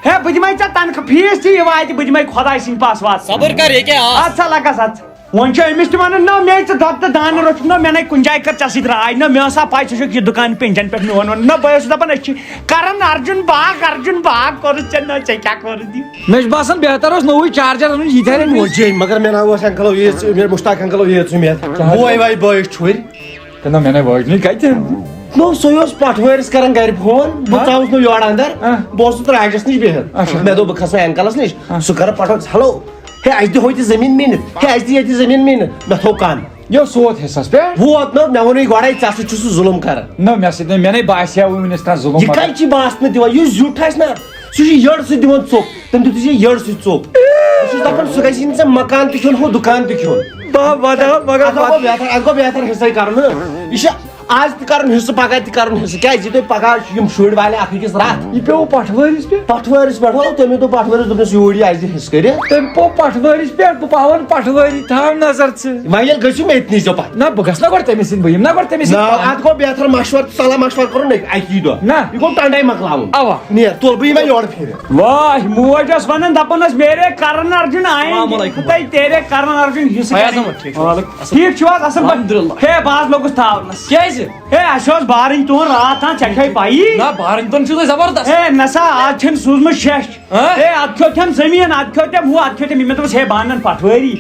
ہے بہٕ دِمے ژےٚ تنخواہ فیٖس تہِ، یہِ واتہِ، بہٕ دِمے خداے سٕنٛدِ پاس واتھ۔ صبر کر، یہِ کیٛاہ آس؟ اَدٕ سا لگس اَدٕ۔ وۄنۍ چھُ أمِس تہِ وَنان، نہ، مےٚ ژٕ دۄد تہٕ دانہٕ روٚٹھُکھ، نہ، مےٚ نَے کُنہِ جایہِ کٔر ژےٚ سۭتۍ راے، نہ، مےٚ ٲسا پَے ژٕ چھُکھ یہِ دُکان پِنجَن پٮ۪ٹھ میون وَنان، نہ، بہٕ اوسُس دَپان أسۍ چھِ کَرَن ارجُن باغ، ارجُن باغ کوٚرُتھ ژےٚ، نہ، ژےٚ کیٛاہ کوٚرُتھ یہِ؟ مےٚ چھُ باسان بہتر اوس نوٚوُے charger اَنُن، یہِ تہِ ہَرِ موجی۔ موجی، مگر مےٚ نہ اوس uncle یہِ ژٕ، مےٚ مُشتاق uncle یہِ ژٕ مےٚ۔ چاہے بوے وے بٲیِس چھُرۍ۔ تہٕ نہ، مےٚ نَے واجنہِ کَتہِ؟ نو، سُے اوس پٹھوٲرِس کران گرِ phone، بہٕ ہا؟ ژاوُس نہٕ یورٕ اندر، ہا؟ بہٕ اوسُس تراجس نِش بِہِتھ۔ اچھا۔ مےٚ دوٚپ بہٕ کھسہٕ وۄنۍ انکلس نِش، ہا؟ سُہ کرٕ پٹھوٲرِس، ہیلو، ہے، اَسہِ دِ ہوٚتہِ زٔمیٖن مِنِتھ، ہے، اَسہِ دِ ییٚتہِ زٔمیٖن مِنِتھ، مےٚ تھوٚو کن۔ یہِ اوس سوت حصس پٮ۪ٹھ؟ ووت نہ، مےٚ ووٚنُے گۄڈے، ژےٚ سۭتۍ چھُ سُہ ظُلُم کران۔ نہ، مےٚ سۭتۍ نہٕ، مےٚ نَے باسیٛاوٕے وُنِس تام ظُلُم یہِ مگر۔ کَتہِ چھِ باسنہٕ دِوان؟ یُس زیُٹھ آسہِ نہ، سُہ چھُ یٔڑ سۭتۍ دِوان ژوٚپ۔ تٔمۍ دیُت یہِ یٔڑ سۭتۍ ژوٚپ۔ بہٕ چھُس دَپان، سُہ گژھِ نہٕ ژےٚ مکان تہِ کھیوٚن، ہُہ دُکان تہِ کھیوٚن۔ بہٕ وَدٕ ہا، مگر اَتھ گوٚو پَتہٕ بہتر، اَتھ گوٚو بہتر حِصَے کَرُن، ہہ۔ یہِ چھِ آز تہِ کَرُن حِصہٕ، پَگاہ تہِ کَرُن حِصہٕ۔ کیٛازِ یہِ تۄہہِ پَگاہ یِم شُرۍ والہِ اَکھ أکِس رَتھ۔ یہِ پیوٚو پٹھوٲرِس پٮ۪ٹھ؟ پٹھوٲرِس پٮ۪ٹھ، ہو، تٔمۍ دوٚپ پٹھوٲرِس، دوٚپنَس، یوٗرۍ یہِ، اَسہِ دِ حِصہٕ کٔرِتھ۔ تٔمۍ پیوٚو پٹھوٲرِس پٮ۪ٹھ، بہٕ پاوَن پٹھوٲری، تھاو نظر ژٕ۔ وۄنۍ ییٚلہِ گٔژھِو مےٚ تہِ نیٖزیو پَتہٕ۔ نہ، بہٕ گژھٕ نا گۄڈٕ تٔمِس سۭتۍ، بہٕ یِمہٕ نا گۄڈٕ تٔمِس سۭتۍ نہ، پانہٕ۔ اَتھ گوٚو بہتر مَشوَرٕ، صلاح مَشوَرٕ کَرُن أکۍ، اَکی دۄہ۔ نہ۔ یہِ گوٚو ٹَنٛڈَے مۄکلاوُن۔ اَوا۔ نیر، تُل بہٕ یِمے یورٕ پھِرِ۔ واہ، موج ٲس وَنان، دَپان ٲس، میرے کرن ارجُن آئیں السلام علیکم۔ تیرے کرن ارجُن حصہٕ فیاض کریں۔ احمد، ٹھیٖک چھُو؟ وعلیکم السلام۔ ٹھیٖک چھِو حظ؟ اَصٕل پٲٹھۍ؟ الحمدللہ۔ ہے، بہٕ حظ لوٚگُس تھاونَس۔ کیٛازِ؟ ہے، اَسہِ اوس بارٕنۍ تُہُنٛد راتھ تام، ژےٚ چھَے پَیی۔ نہ، بارٕنۍ تُہُنٛد چھُو تۄہہِ زبردست۔ ہے، نہ سا، آز چھَنہٕ سوٗزمٕژ شیٚچھ۔ ہہ؟ ہے، اَتھ کھیوٚو تٔمۍ زٔمیٖن، اَتھ کھیوٚو تٔمۍ ہُہ، اَتھ کھیوٚو تٔمۍ، یہِ مےٚ دوٚپُس، ہے، بہٕ اَنَن پَٹھوٲری۔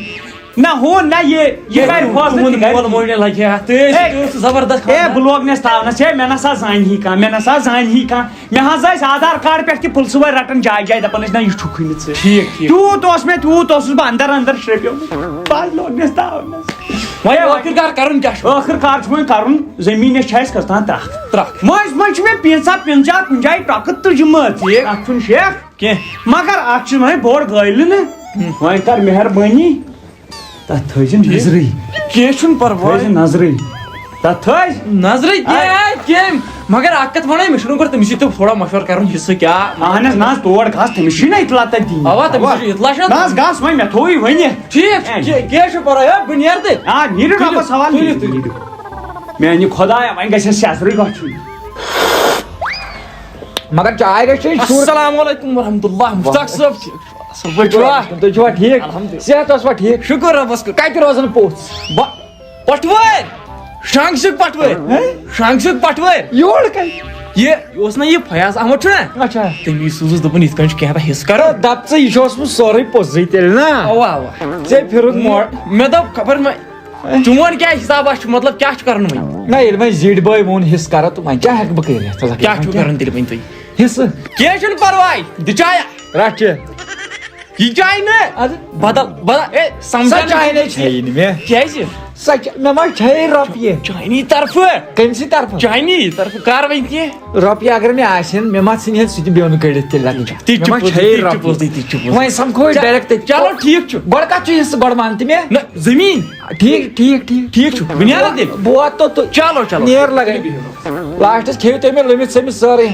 نہ ہُہ، نہ یہِ، یہِ ہے، کَرِ فٲصلہٕ، تُہُنٛد تہِ کَرِ۔ مول موج نے لگہِ ہا، تُہۍ ٲسِو، ہے، تُہۍ ٲسِو زبردست ہے، خاندان۔ بہٕ لوگنَس تھاونَس، ہے، مےٚ نہ سا زانہِ ہی کانٛہہ، مےٚ نہ سا زانہِ ہی کانٛہہ۔ مےٚ حظ ٲسۍ آدھار کارڈ پٮ۪ٹھ تہِ پُلسہٕ وٲلۍ رَٹان جایہِ جایہِ، دَپان ٲسۍ، نہ، یہِ چھُکھٕے نہٕ ژٕ۔ ٹھیٖک، ٹھیٖک۔ تیوٗت اوس مےٚ، تیوٗت اوسُس بہٕ اَندَر اَندَر شرٛپیومُت۔ بہٕ حظ لوگنَس تھاونَس۔ وۄنۍ ہے، ؤلِو۔ ٲخٕر کار کَرُن کیٛاہ چھُ؟ ٲخٕر کار چھُ وۄنۍ کَرُن، زٔمیٖنَس چھِ اَسہِ کٔژتام ترٛکھ۔ ترٛکھ۔ مٔنٛزۍ مٔنٛزۍ چھِ مےٚ پینٛژاہ پنٛژاہ کُنہِ جایہِ ٹۄکہٕ تُجمٕژ۔ ٹھیٖک۔ اَتھ چھُنہٕ شیخ۔ کینٛہہ۔ مگر اَتھ چھِ وۄنۍ بوٚڑ گٲلۍ نہٕ۔ ہُم۔ وۄنۍ کَر مہربٲنی۔ تَتھ تھٲیزِ ٹھیٖک۔ نظرٕے۔ کینٛہہ چھُنہٕ پَرواے۔ تھٲیزِ نظرٕے۔ تَتھ تھٲیزِ۔ نظرٕے کیٛاہ، کیٚمۍ؟ مگر اَکھ کَتھ وَنَے، مےٚ چھُنہٕ گۄڈٕ تٔمِس سۭتۍ تھوڑا مَشوَرٕ کَرُن، حِصہٕ کیٛاہ؟ اَہَن حظ، نہ حظ، تور گژھ، تٔمِس چھُے نہ اطلاع تَتہِ دِنۍ۔ اَوا، تٔمِس چھُ اطلاع چھُنہ۔ نہ حظ، گژھ وۄنۍ، مےٚ تھوٚوُے ؤنِتھ۔ ٹھیٖک چھُ، ہے۔ کیٚنٛہہ، کیٚنٛہہ چھُنہٕ پَرواے، ہے، بہٕ نیرٕ تٔتھۍ۔ آ، نیٖرِو تُلِو، رۄبَس حوالہٕ، تُلِو، نیٖرِو، تُلِو۔ نیٖرِو۔ میٛانہِ خۄدایا، وۄنۍ گژھِ اَسہِ سیٚزرٕے گژھُن۔ مگر چاے گژھِ چیٚنۍ سُر۔ السلام علیکم ورحمۃ اللہ، مشتاق صٲب، ٹھیٖک چھُ؟ اصل پٲٹھۍ چھُوا؟ تُہۍ چھِوا ٹھیٖک؟ الحمدللہ۔ صحت اوسوا ٹھیٖک؟ شُکُر رۄبَس کُن۔ کَتہِ روزان پوٚژھ؟ بہ-، پٹھوٲرۍ، شانٛگسُک پٹھوٲرۍ۔ ہہ؟ شانٛگسُک پٹھوٲرۍ۔ یور کَتہِ؟ یہِ، یہِ اوس نہ یہِ فیاض احمد چھُنہ؟ اچھا۔ تٔمی سوٗزُس، دوٚپُن، یِتھ کٔنۍ چھُ کینٛہہ تام حِصہٕ کَرُن۔ دَپ ژٕ، یہِ چھُ اوسمُت سورُے پوٚزُے تیٚلہِ نا؟ اَوا، اَوا۔ ژےٚ پھِرُت مو-، مےٚ، مےٚ دوٚپ، خبر مہ، چون کیٛاہ حِسابہ چھُ؟ مطلب، کیٛاہ چھُ کَرُن وۄنۍ؟ نہ، ییٚلہِ وۄنۍ زِٹھۍ بٲے ووٚن حِصہٕ کَرو، تہٕ وۄنۍ کیٛاہ ہیٚکہٕ بہٕ کٔرِتھ؟ ژٕ وَن کیٛاہ چھُ کیٛاہ؟ کَرُن تیٚلہِ وۄنۍ تُہۍ؟ حِصہٕ۔ کینٛہہ چھُنہٕ پَرواے، دِ چاے۔ رَٹھ چہِ۔ یہِ چاے نہٕ۔ اَدٕ؟ بدل، بدل، اے، سمجھا سۄ نہٕ چاے نَے کینٛہہ۔ کھیٚیی نہٕ مےٚ۔ کیٛازِ؟ سۄ چا-، مےٚ ما چھے رۄپیہِ؟ چانی طرفہٕ۔ کٔمۍ سٕنٛدِ طرفہٕ؟ چانی طرفہٕ۔ کر وۄنۍ کینٛہہ۔ رۄپیہِ اگر مےٚ آسہِ ہن، مےٚ ما ژھٕنہِ ہن سُہ تہِ بیوٚن کٔڑِتھ تیٚلہِ لَگہِ۔ تہِ چھُ مےٚ ما پوٚزُے، چھے تہِ چھُ رۄپیہِ؟ پوٚزُے، تہِ چھُ پوٚزُے۔ وۄنۍ سَمکھو أسۍ چا-، direct تٔتھۍ۔ چلو، ٹھیٖک چھُ۔ گۄڈٕ کَتھ چھُ حِصہٕ؟ گۄڈٕ وَن تہِ مےٚ۔ نہ، زٔمیٖن۔ ٹھیٖک، ٹھیٖک، ٹھیٖک۔ ٹھیٖک چھُ، بہٕ نیرٕ تیٚلہِ۔ بہٕ واتہٕ توٚت۔ چلو، چلو۔ نیر لگے۔ لاسٹس کھیٚیِو تُہۍ مےٚ لٔمِتھ ژٔمِتھ سٲرٕے۔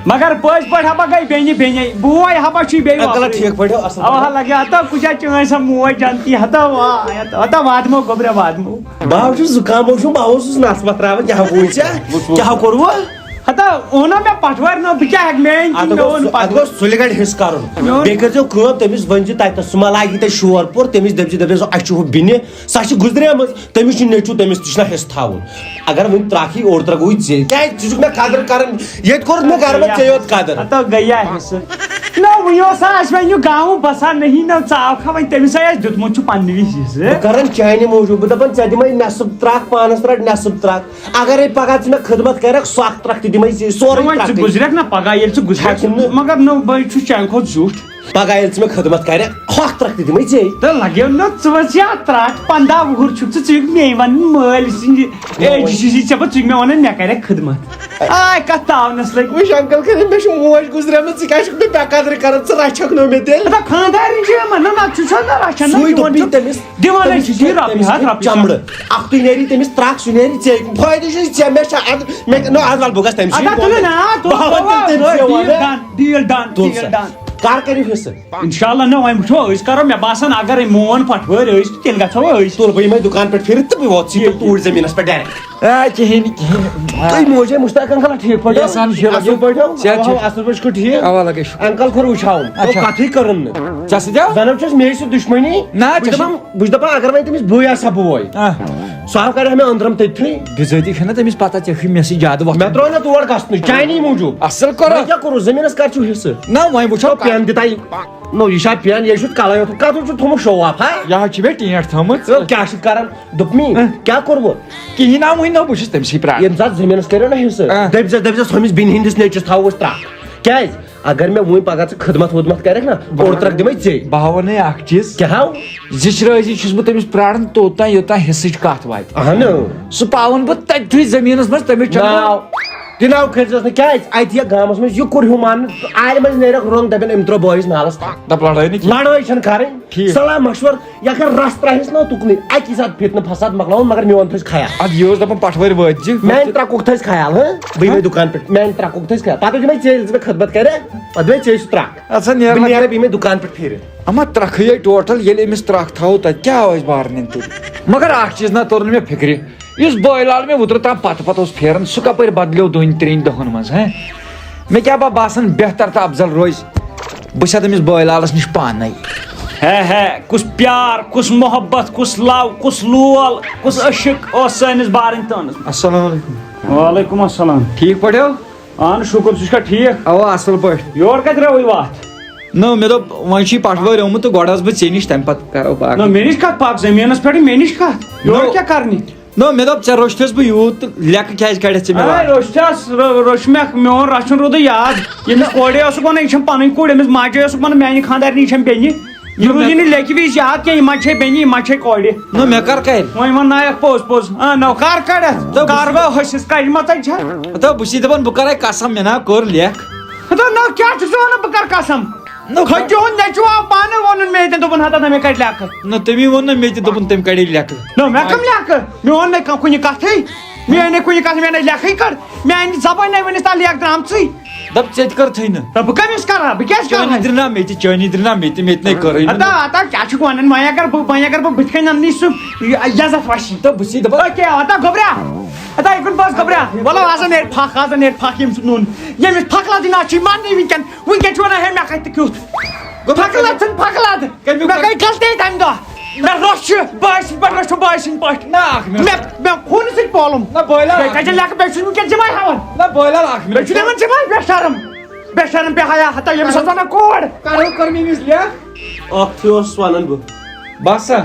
مگر پٔزۍ پٲٹھۍ ہبا گٔے بیٚنہِ بیٚنہِ۔ بوے ہبا چھُے بیٚیہِ انکل وۄپرٕے۔ ٹھیٖک پٲٹھۍ، اصل اوا پٲٹھۍ۔ لگے ہتا کُجا چٲنۍ سا موج جنتی ہتا وا، ہتا وادمو گوٚبرا وادمو۔ بہٕ حظ چھُس زُکام، بہٕ چھُس، بہٕ اوسُس نس وتھراوان، کیٛاہ گوٚو ژےٚ؟ کیٛاہ کوٚروٕ؟ ہتا اوٚنا مےٚ پٹھوٲرۍ نو، بہٕ کیٛاہ ہٮ۪کہٕ، میٲنۍ اَتھ کِنۍ مےٚ اوٚن گوٚو، اَتھ پٹھوٲرۍ؟ گوٚو سُلہِ گڑِ حِصہٕ کرُن۔ میون بیٚیہِ کٔرۍزیو کٲم، تٔمِس ؤنۍزِ تَتہِ، سُہ ما لاگہِ تَتہِ شور پور، تٔمِس دٔپۍزِ، دٔپۍزِ، اَسہِ چھُ ہُہ بِنہِ، سۄ چھِ گُزریمٕژ، تٔمِس چھُ نیٚچوٗ، تٔمِس تہِ چھُنہ حِصہٕ تھاوُن۔ اگر وۄنۍ ترٛکھ یی اوٚڑ ترٛکھ گوٚوُے ژےٚ، کیٛازِ ژٕ چھُکھ مےٚ قدٕر کران، ییٚتہِ کوٚرُتھ مےٚ گرٕ منٛز ژےٚ یوت قدٕر۔ ہتو گٔیہ حِصہٕ۔ نہ، وۄنۍ اوس اَسہِ وۄنۍ یہِ گاوُن بسان نہیں، نہ ژٕ آوکھا وۄنۍ، تٔمِس ہا اَسہِ دیُتمُت چھُ پننہِ وِزِ حِصہٕ۔ بہٕ کران چانہِ موٗجوٗب، بہٕ دپان ژےٚ دِمے نٮ۪صٕب ترٛکھ، پانس رٹ نٮ۪صٕب ترٛکھ۔ اگرے پگاہ ژٕ مےٚ خدمت کرکھ، سۄ اکھ ترکھ تہِ دِمے ژےٚ، سورُے وۄنۍ ژٕ ترکھٕے۔ گُزریکھ نہ پگاہ، ییٚلہِ ژٕ گُزریکھ، ہٮ۪کہٕ نہٕ۔ مگر نہ، بہٕ چھُس چانہِ کھۄتہٕ زیُٹھ۔ پگاہ ییٚلہِ ژٕ مےٚ خدمت کرکھ، ہۄکھ ترکھ تہِ دِمے ژےٚ۔ تہٕ لگیو نہ ژٕ وَس یا ترکھ، پنٛداہ وُہُر چھُکھ ژٕ، ژٕ چھُکھ مے ونان مٲلۍ سٕنٛدِ ایجہِ چھُے ژےٚ پتہٕ، ژٕ چھُکھ مےٚ ونان مےٚ کرکھ خدمت۔ آے کتھ تاونس لٔگۍ۔ وٕچھ انکل کریم، مےٚ چھِ موج گُزریمٕژ، ژٕ کیٛازِ چھُکھ مےٚ بے قدری کران، ژٕ رچھکھ نہٕ مےٚ تیٚلہِ۔ مطلب خانٛدارِنۍ چھِ یِمن، نہ نتہٕ چھُ چھُ نہ رچھان، نہ سُے تِمن دوٚپ چھُ مےٚ تٔمِس۔ دِوان ہے چھُ یہِ رۄپیہِ ہتھ، رۄپیہِ ہتھ۔ چمڑٕ۔ اکھتُے نیری تٔمِس ترکھ، سُہ نیری ژےٚ۔ فٲیدٕ چھُ ژےٚ، مےٚ چھا اد-، مےٚ، نو، از ول بہٕ گژھٕ تٔمِس ادا نِش۔ تُلِو نا، تُل، بہٕ ہاوَن تُل، تیٚلہِ تٔمِس تُل، یہِ deal وَنہٕ۔ Done، deal done، تُل deal سا۔ Done۔ کر کٔرِو حصہٕ؟ انشاءاللہ نہ، وۄنۍ وٕچھو، أسۍ کرو، مےٚ باسان اگر مون پٹھوٲرۍ أسۍ تہٕ تیٚلہِ گژھو أسۍ۔ تُل بہٕ یِمے دُکان پٮ۪ٹھ پھِرِتھ تہٕ بہٕ واتہٕ سیٖدٕ توٗرۍ زٔمیٖنَس پٮ۪ٹھ direct۔ آ، کِہیٖنۍ نہٕ، کِہیٖنۍ نہٕ۔ آ۔ تُہۍ موجے مُشتاق انکل ٹھیٖک پٲٹھۍ؟ احسان چھُ، اَصٕل پٲٹھۍ؟ صحت چھُ؟ اَصٕل پٲٹھۍ چھُکھ ٹھیٖک؟ اَوا، لگے شُکر۔ انکل کوٚر وٕچھاوُن۔ اچھا۔ کَتھٕے کٔرٕن نہٕ۔ ژےٚ سۭتۍ آو؟ زَنہٕ چھَس مے سۭتۍ دُشمنی۔ نہ، بہٕ چھُس ژےٚ چھُ دَپان، بہٕ چھُس دَپان، اگر وۄنۍ تٔمِس بٕے آسہٕ ہا بوے، آ۔ سُہ ہا کَرِ ہا مےٚ أنٛدرَم تٔتتھٕے۔ بِذٲتی چھَنہ تٔمِس پَتہ، ژےٚ چھُے مےٚ سۭتۍ زیادٕ وۄتھُن۔ مےٚ ترٛوو نہ تور گژھنٕے، چانی موٗجوٗب۔ اَصٕل کوٚرُتھ۔ وۄنۍ کیٛاہ کوٚرُو؟ زٔمیٖنَس کَر چھُو حِصہٕ؟ نہ، وۄنۍ وٕچھو۔ نو، پٮ۪ن دِتہ۔ نو، یہِ چھا پٮ۪ن؟ یہِ چھُ کَلَے یوت۔ کَتھ چھُ تھوٚمُت شو آف، ہا؟ یہِ حظ چھِ مےٚ ٹینٛٹ تھٲومٕژ۔ نو، کیٛاہ چھُکھ کَران؟ دوٚپمی، ہہ؟ کیٛاہ کوٚروٕ؟ کِہیٖنۍ نہ، وٕنہِ نہ، بہٕ چھُس تٔمسٕے پرٛاران۔ ییٚمہِ ساتہٕ زٔمیٖنَس کٔرِو نہ حِصہٕ، آ۔ دٔپۍ زٮ۪س، دٔپۍ زٮ۪س، ہُمِس بیٚنہِ ہٕنٛدِس نیٚچوِس تھاوو أسۍ ترٛکھ۔ کیٛازِ؟ اگر مےٚ وُنہِ پگاہ ژٕ خدمت وُدمت کرکھ نا، بہٕ اوٚڑ ترٛکھ دِمے ژےٚ۔ بہٕ ہاوو نے اکھ چیٖز۔ کیٛاہ ہاو؟ زِچھرٲزی چھُس بہٕ تٔمِس پرٛاران توٚت تام، یوٚت تام حِصٕچ کتھ واتہِ۔ اہنو۔ سُہ پاوَن بہٕ تٔتھی زٔمیٖنَس منٛز، تٔمِس چَمہٕ بہٕ ناو۔ تہِ ناو کھٔتۍزٮ۪س نہٕ، کیٛازِ؟ اَتہِ یَتھ گامَس منٛز یہِ کوٚر ہیوٗ ماننہٕ، آرِ منٛز نیرَکھ رۄنٛگ، دَپن أمۍ ترٛوو بٲیِس نالَس تَل۔ دَپ لڑٲے نہٕ کینٛہہ۔ لڑٲے چھَنہٕ کَرٕنۍ۔ ٹھیٖک۔ صلاح مشور، یہِ اگر رَژھ ترٛاوہس نا تُکنُے، اَکی ساتہٕ فِتنہٕ فساد مۄکلاوُن، مگر میون تھٲیِس خیال۔ اَدٕ یہِ اوس دَپان پَٹھوٲرۍ وٲتۍ زِ۔ میٛانہِ ترٛکُک تھٲیِس خیال، ہہ؟ بہٕ یِمَے ہہ؟ دُکان پٮ۪ٹھ، میٛانہِ ترٛکُک تھٲیِس خیال۔ پَتہٕ یِمَے ژےٚ ییٚلہِ ژٕ مےٚ خدمت کَرے، پَتہٕ بیٚیہِ ژےٚ سُہ ترٛکھ۔ اَدٕ سا نیر بہٕ وۄنۍ نیرٕ کر۔ بیٚیہِ یِمَے دُکان پٮ۪ٹھ پھیٖرِتھ۔ اما ترٛکھٕے ٹوٹل، ییٚلہِ أمِس ترٛکھ تھاوو تَتہِ کیٛاہ آسہِ بارنٮ۪ن تیٚلہِ؟ مگر اکھ چیٖز نہ توٚر نہٕ مےٚ فِکرِ، یُس بٲے لال مےٚ وُترٕ تام پتہٕ پتہٕ اوس پھیران، سُہ کپٲرۍ بدلیو دۄن ترٛٮ۪ن دۄہن منٛز، ہیں؟ مےٚ کیٛاہ با باسان بہتر تہٕ افضل روزِ، بہٕ چھَس أمِس بٲے لالس نِش پانے۔ ہے ہے، کُس پیار، کُس محبت، کُس لو، کُس لول، کُس عشق اوس سٲنِس بارٕنۍ تٲنس منٛز؟ السلام علیکم۔ وعلیکم السلام۔ ٹھیٖک پٲٹھۍ ہو؟ اہن شُکر، ژٕ چھُکھا ٹھیٖک؟ اوا، اصل پٲٹھۍ۔ یور کتہِ رٲوٕے وتھ؟ نہ، مےٚ دوٚپ وۄنۍ چھُے پٹھوٲرۍ آمُت تہٕ گۄڈٕ آس بہٕ ژےٚ نِش، تمہِ پتہٕ کرو باقٕے۔ نہ، مےٚ نِش کتھ پکھ زٔمیٖنس پٮ۪ٹھ، مےٚ نِش کتھ؟ یورٕ نہ۔ کیٛاہ کرنہِ؟ نہ، مےٚ دوٚپ ژےٚ روٚچھتھس بہٕ یوٗت تہٕ لیٚکہٕ کیٛازِ کڑٮ۪تھ ژےٚ مےٚ اے، لایق؟ روٚچھتھس، رو-، روٚچھ مےٚ، میون رچھُن روٗدُے یاد۔ ییٚمِس کورے اوسُکھ ونان، یہِ چھم پنٕنۍ کوٗر، أمِس ماجے اوسُکھ ونان، میانہِ خانٛدارنہِ، یہِ چھم بیٚنہِ۔ یہِ نہ، روٗدی مےٚ نہٕ لیٚکہِ وِزِ یاد کینٛہہ، یہِ ما چھے بیٚنہِ، یہِ ما چھے کورِ۔ نہ، مےٚ کر کرِ؟ وۄنۍ ون نایکھ پوٚز پوٚز۔ آ، نو کر کڑتھ؟ تہٕ بہٕ کر گوٚو ۂسِس کڑِ ما ژےٚ چھا؟ ہتو، بہٕ چھُس دپان، بہٕ کرے قسم، مےٚ نا کوٚر لیٚکھ۔ ہتو، نہ، کیٛاہ چھُ ژٕ ونان، بہٕ کر قسم؟ نہ، کھٔتۍ تِہُنٛد نیٚچوٗ آو پانہٕ ووٚنُن مےٚ ییٚتٮ۪ن، دوٚپُن، ہتا نہ، مےٚ کڑِ لیٚکھٕ۔ نہ، تٔمی ووٚن نہ مےٚ تہِ، دوٚپُن، تٔمۍ کڑے لیٚکھٕ۔ نہ، مےٚ کم لیٚکھٕ؟ مےٚ ووٚن نہٕ کانٛہہ کُنہِ کتھٕے۔ مےٚ أنۍ نہٕ کُنہِ کتھٕ، مےٚ نَے لیٚکھٕے کٔر۔ میانہِ زبٲنۍ نَے وٕنِس تام لیٚکھ درٛامژٕے۔ دپ، ژےٚ تہِ کٔرتھٕے نہٕ۔ نہ، بہٕ کٔمِس کرٕ ہا؟ بہٕ کیٛازِ کرٕ چٲنی ہا؟ درٛنا مےٚ تہِ، چٲنی درٛنا مےٚ تہِ، مےٚ تہِ نَے کٔرٕے نہٕ۔ ہتا، ہتا، کیٛاہ چھُکھ ونان؟ وۄنۍ اگر بہٕ، وۄنۍ اگر بہٕ بٕتھِ کنہِ اننٕے سُہ یزتھ وشی۔ تہٕ بہٕ چھُسے دپان۔ أکے، ہتا گوٚبرا، ہتا یہِ کُن بس گوٚبرا۔ وَلہٕ، آز نیرِ پھکھ، آز نیرِ پھکھ ییٚمہِ سُنٛد نوٗن۔ ییٚمِس پھکھ لدٕنۍ آز چھِ مَرنٕے وٕنکیٚن۔ وٕنکیٚن چھُ وَنان، ہے، مےٚ کَتہِ تہٕ کیُتھ؟ گوٚبرا، پھکھ لد ژھٕن، پھکھ لد۔ کَمیُک مےٚ گٔے غلطی تَمہِ دۄہ۔ مےٚ روٚچھ یہِ بٲے سٕنٛدۍ پٲٹھۍ، روٚچھُم بٲے سٕنٛدۍ پٲٹھۍ۔ نہ، اکھ منٹ۔ مےٚ، مےٚ خوٗنہٕ سۭتۍ پولُم۔ نہ، بٲے لال، بیٚیہِ اکھ کَتہِ منٹ۔ لیٚکھٕ، بیٚیہِ چھُس وٕنکیٚن جِمے ہاوان۔ نہ، بٲے لال، اکھ منٹ۔ بیٚیہِ چھُ دَپان جِمے بے شرم۔ بے شرم، بے حیا، ہتا ییٚمِس اوس وَنان کوڑ۔ کَرو کٔر مےٚ أمِس لیٚکھ۔ اکھتُے اوسُس وَنان بہٕ۔ بس سا۔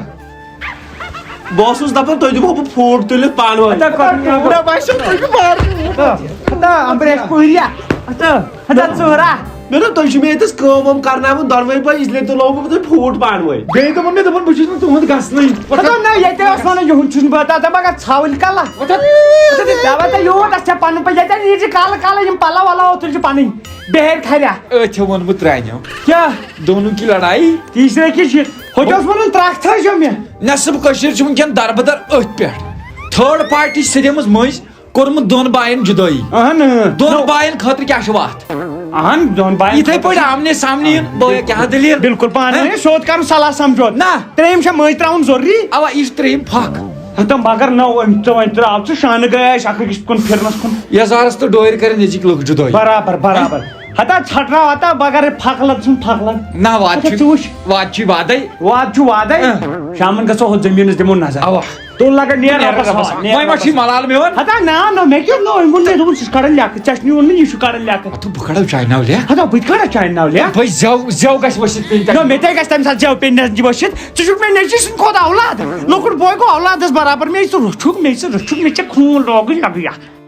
بہٕ اوسُس دَپان، تُہۍ دِمو بہٕ فوٗٹ تُلِتھ پانہٕ ؤنۍ۔ ہتا کٔر مےٚ۔ نہ، باسیٚو تُہۍ چھِو مارنٕے۔ ہتا، ہتا، امبریش پوٗریا۔ ہتا، ہتا، ژورا۔ مےٚ دوٚپ، تُہۍ چھِو مےٚ ییٚتٮ۪س کٲم وٲم کرناوان دۄنوَے بٲے، اس لیے تُلوو بہٕ تُہۍ فوٗٹ پانہٕ ؤنۍ۔ بیٚیہِ دوٚپُن مےٚ، دوٚپُن، بہٕ چھُس نہٕ تُہُنٛد گژھنٕے۔ ہتا، نہ، ییٚتہِ اوس وَنان، یِہُنٛد چھُس نہٕ بہٕ۔ ہتا، مگر ژھاوٕلۍ کَلہٕ۔ وَتھا۔ ہتا، تہِ دَوا تہٕ یوٗت، اَتھ چھا پَنُن پٲٹھۍ، ییٚتٮ۪ن یہِ چھِ کَلہٕ، کَلہٕ، یِم پَلو وَلو، اوترٕ چھِ پَنٕنۍ۔ بیٚہہ ہیٚرِ کھریا۔ أتھۍ ووٚن بہٕ ترٛانیو۔ کیٛاہ؟ دونوں کی لڑائی۔ تیسرے کی چھِ۔ ہُتہِ اوس وَنُن ترٛکھ تھٲیزیو مےٚ۔ نٮ۪صٕب کٔشیٖر چھُ وٕنکٮ۪ن دربٕدر أتھۍ پٮ۪ٹھ۔ تھٲرڈ پارٹی چھِ سیٚدیمٕژ مٔنٛزۍ، کوٚرمُت دۄن باین جُدٲیی۔ اہن، اۭں۔ دۄن نو۔ باین خٲطرٕ کیٛاہ چھِ وَتھ؟ اہن، دۄن باین یِتھَے خٲطرٕ پٲٹھۍ چھِ آمنے سامنے یُن، بٲے، کیٛاہ دٔلیٖل؟ بالکل پانہٕ ہہ؟ ؤنۍ سیوٚد کَرُن صلاح سمجھوتہٕ۔ نہ۔ ترٛیٚیِم چھےٚ مٔنٛزۍ ترٛاوُن ضروٗری۔ اَوا، یہِ چھِ ترٛیٚیِم پھکھ۔ ہتا مگر نہ، أمۍ ژٕ وۄنۍ ترٛاو ژٕ شانہٕ گٔیے اَسہِ اَکھ أکِس کُن پھِرنَس کُن۔ یَزارَس تہٕ ڈورِ کَرن ییٚتِکۍ لُکھ جُدٲے۔ برابر، برابر۔ ہتا ژھٹراو ہتا، بغٲر پھکھ لد ژھُن پھکھ لد۔ نہ، واد ہتا چھُ، ژٕ وٕچھ۔ واد چھُ وادے۔ واد چھُ وادے۔ اہ۔ شامن گژھو ہُتھ زٔمیٖنس دِمو نظر۔ اوا۔ تُل لگا نیر نیرٕ رۄبس رۄبس حوالہٕ، حوالہٕ۔ نیر وۄنۍ ما رۄبس چھُے حوالہٕ۔ ملال میون؟ ہتا نا نا، مےٚ کیٛاہ نوٚو؟ أمۍ ووٚن مےٚ، دوٚپُن سُہ چھُ کڑان لیٚکھٕ، ژےٚ چھُنہٕ ووٚنمُت یہِ چھُ کڑان لیٚکھٕ۔ ہتہٕ بہٕ کڑو چاے ناو لیٚکھ۔ ہتا بہٕ تہِ کڑا چاے ناو لیٚکھ۔ بھائی زیو، زیو گژھِ ؤسِتھ پیٚنۍ تَمہِ۔ نہ، مےٚ تہِ گژھِ تَمہِ ساتہٕ زیو پیٚنۍ نہ ؤسِتھ۔ ژٕ چھُکھ مےٚ نیٚچی سٕنٛدِ کھۄتہٕ اولاد۔ لۄکُٹ بوے گوٚو اولادس برابر۔ مےٚ ژٕ رٔچھُکھ، مےٚ ژٕ رٔچھُکھ، مےٚ ژےٚ خوٗن لوگُے لگٕے اَتھ۔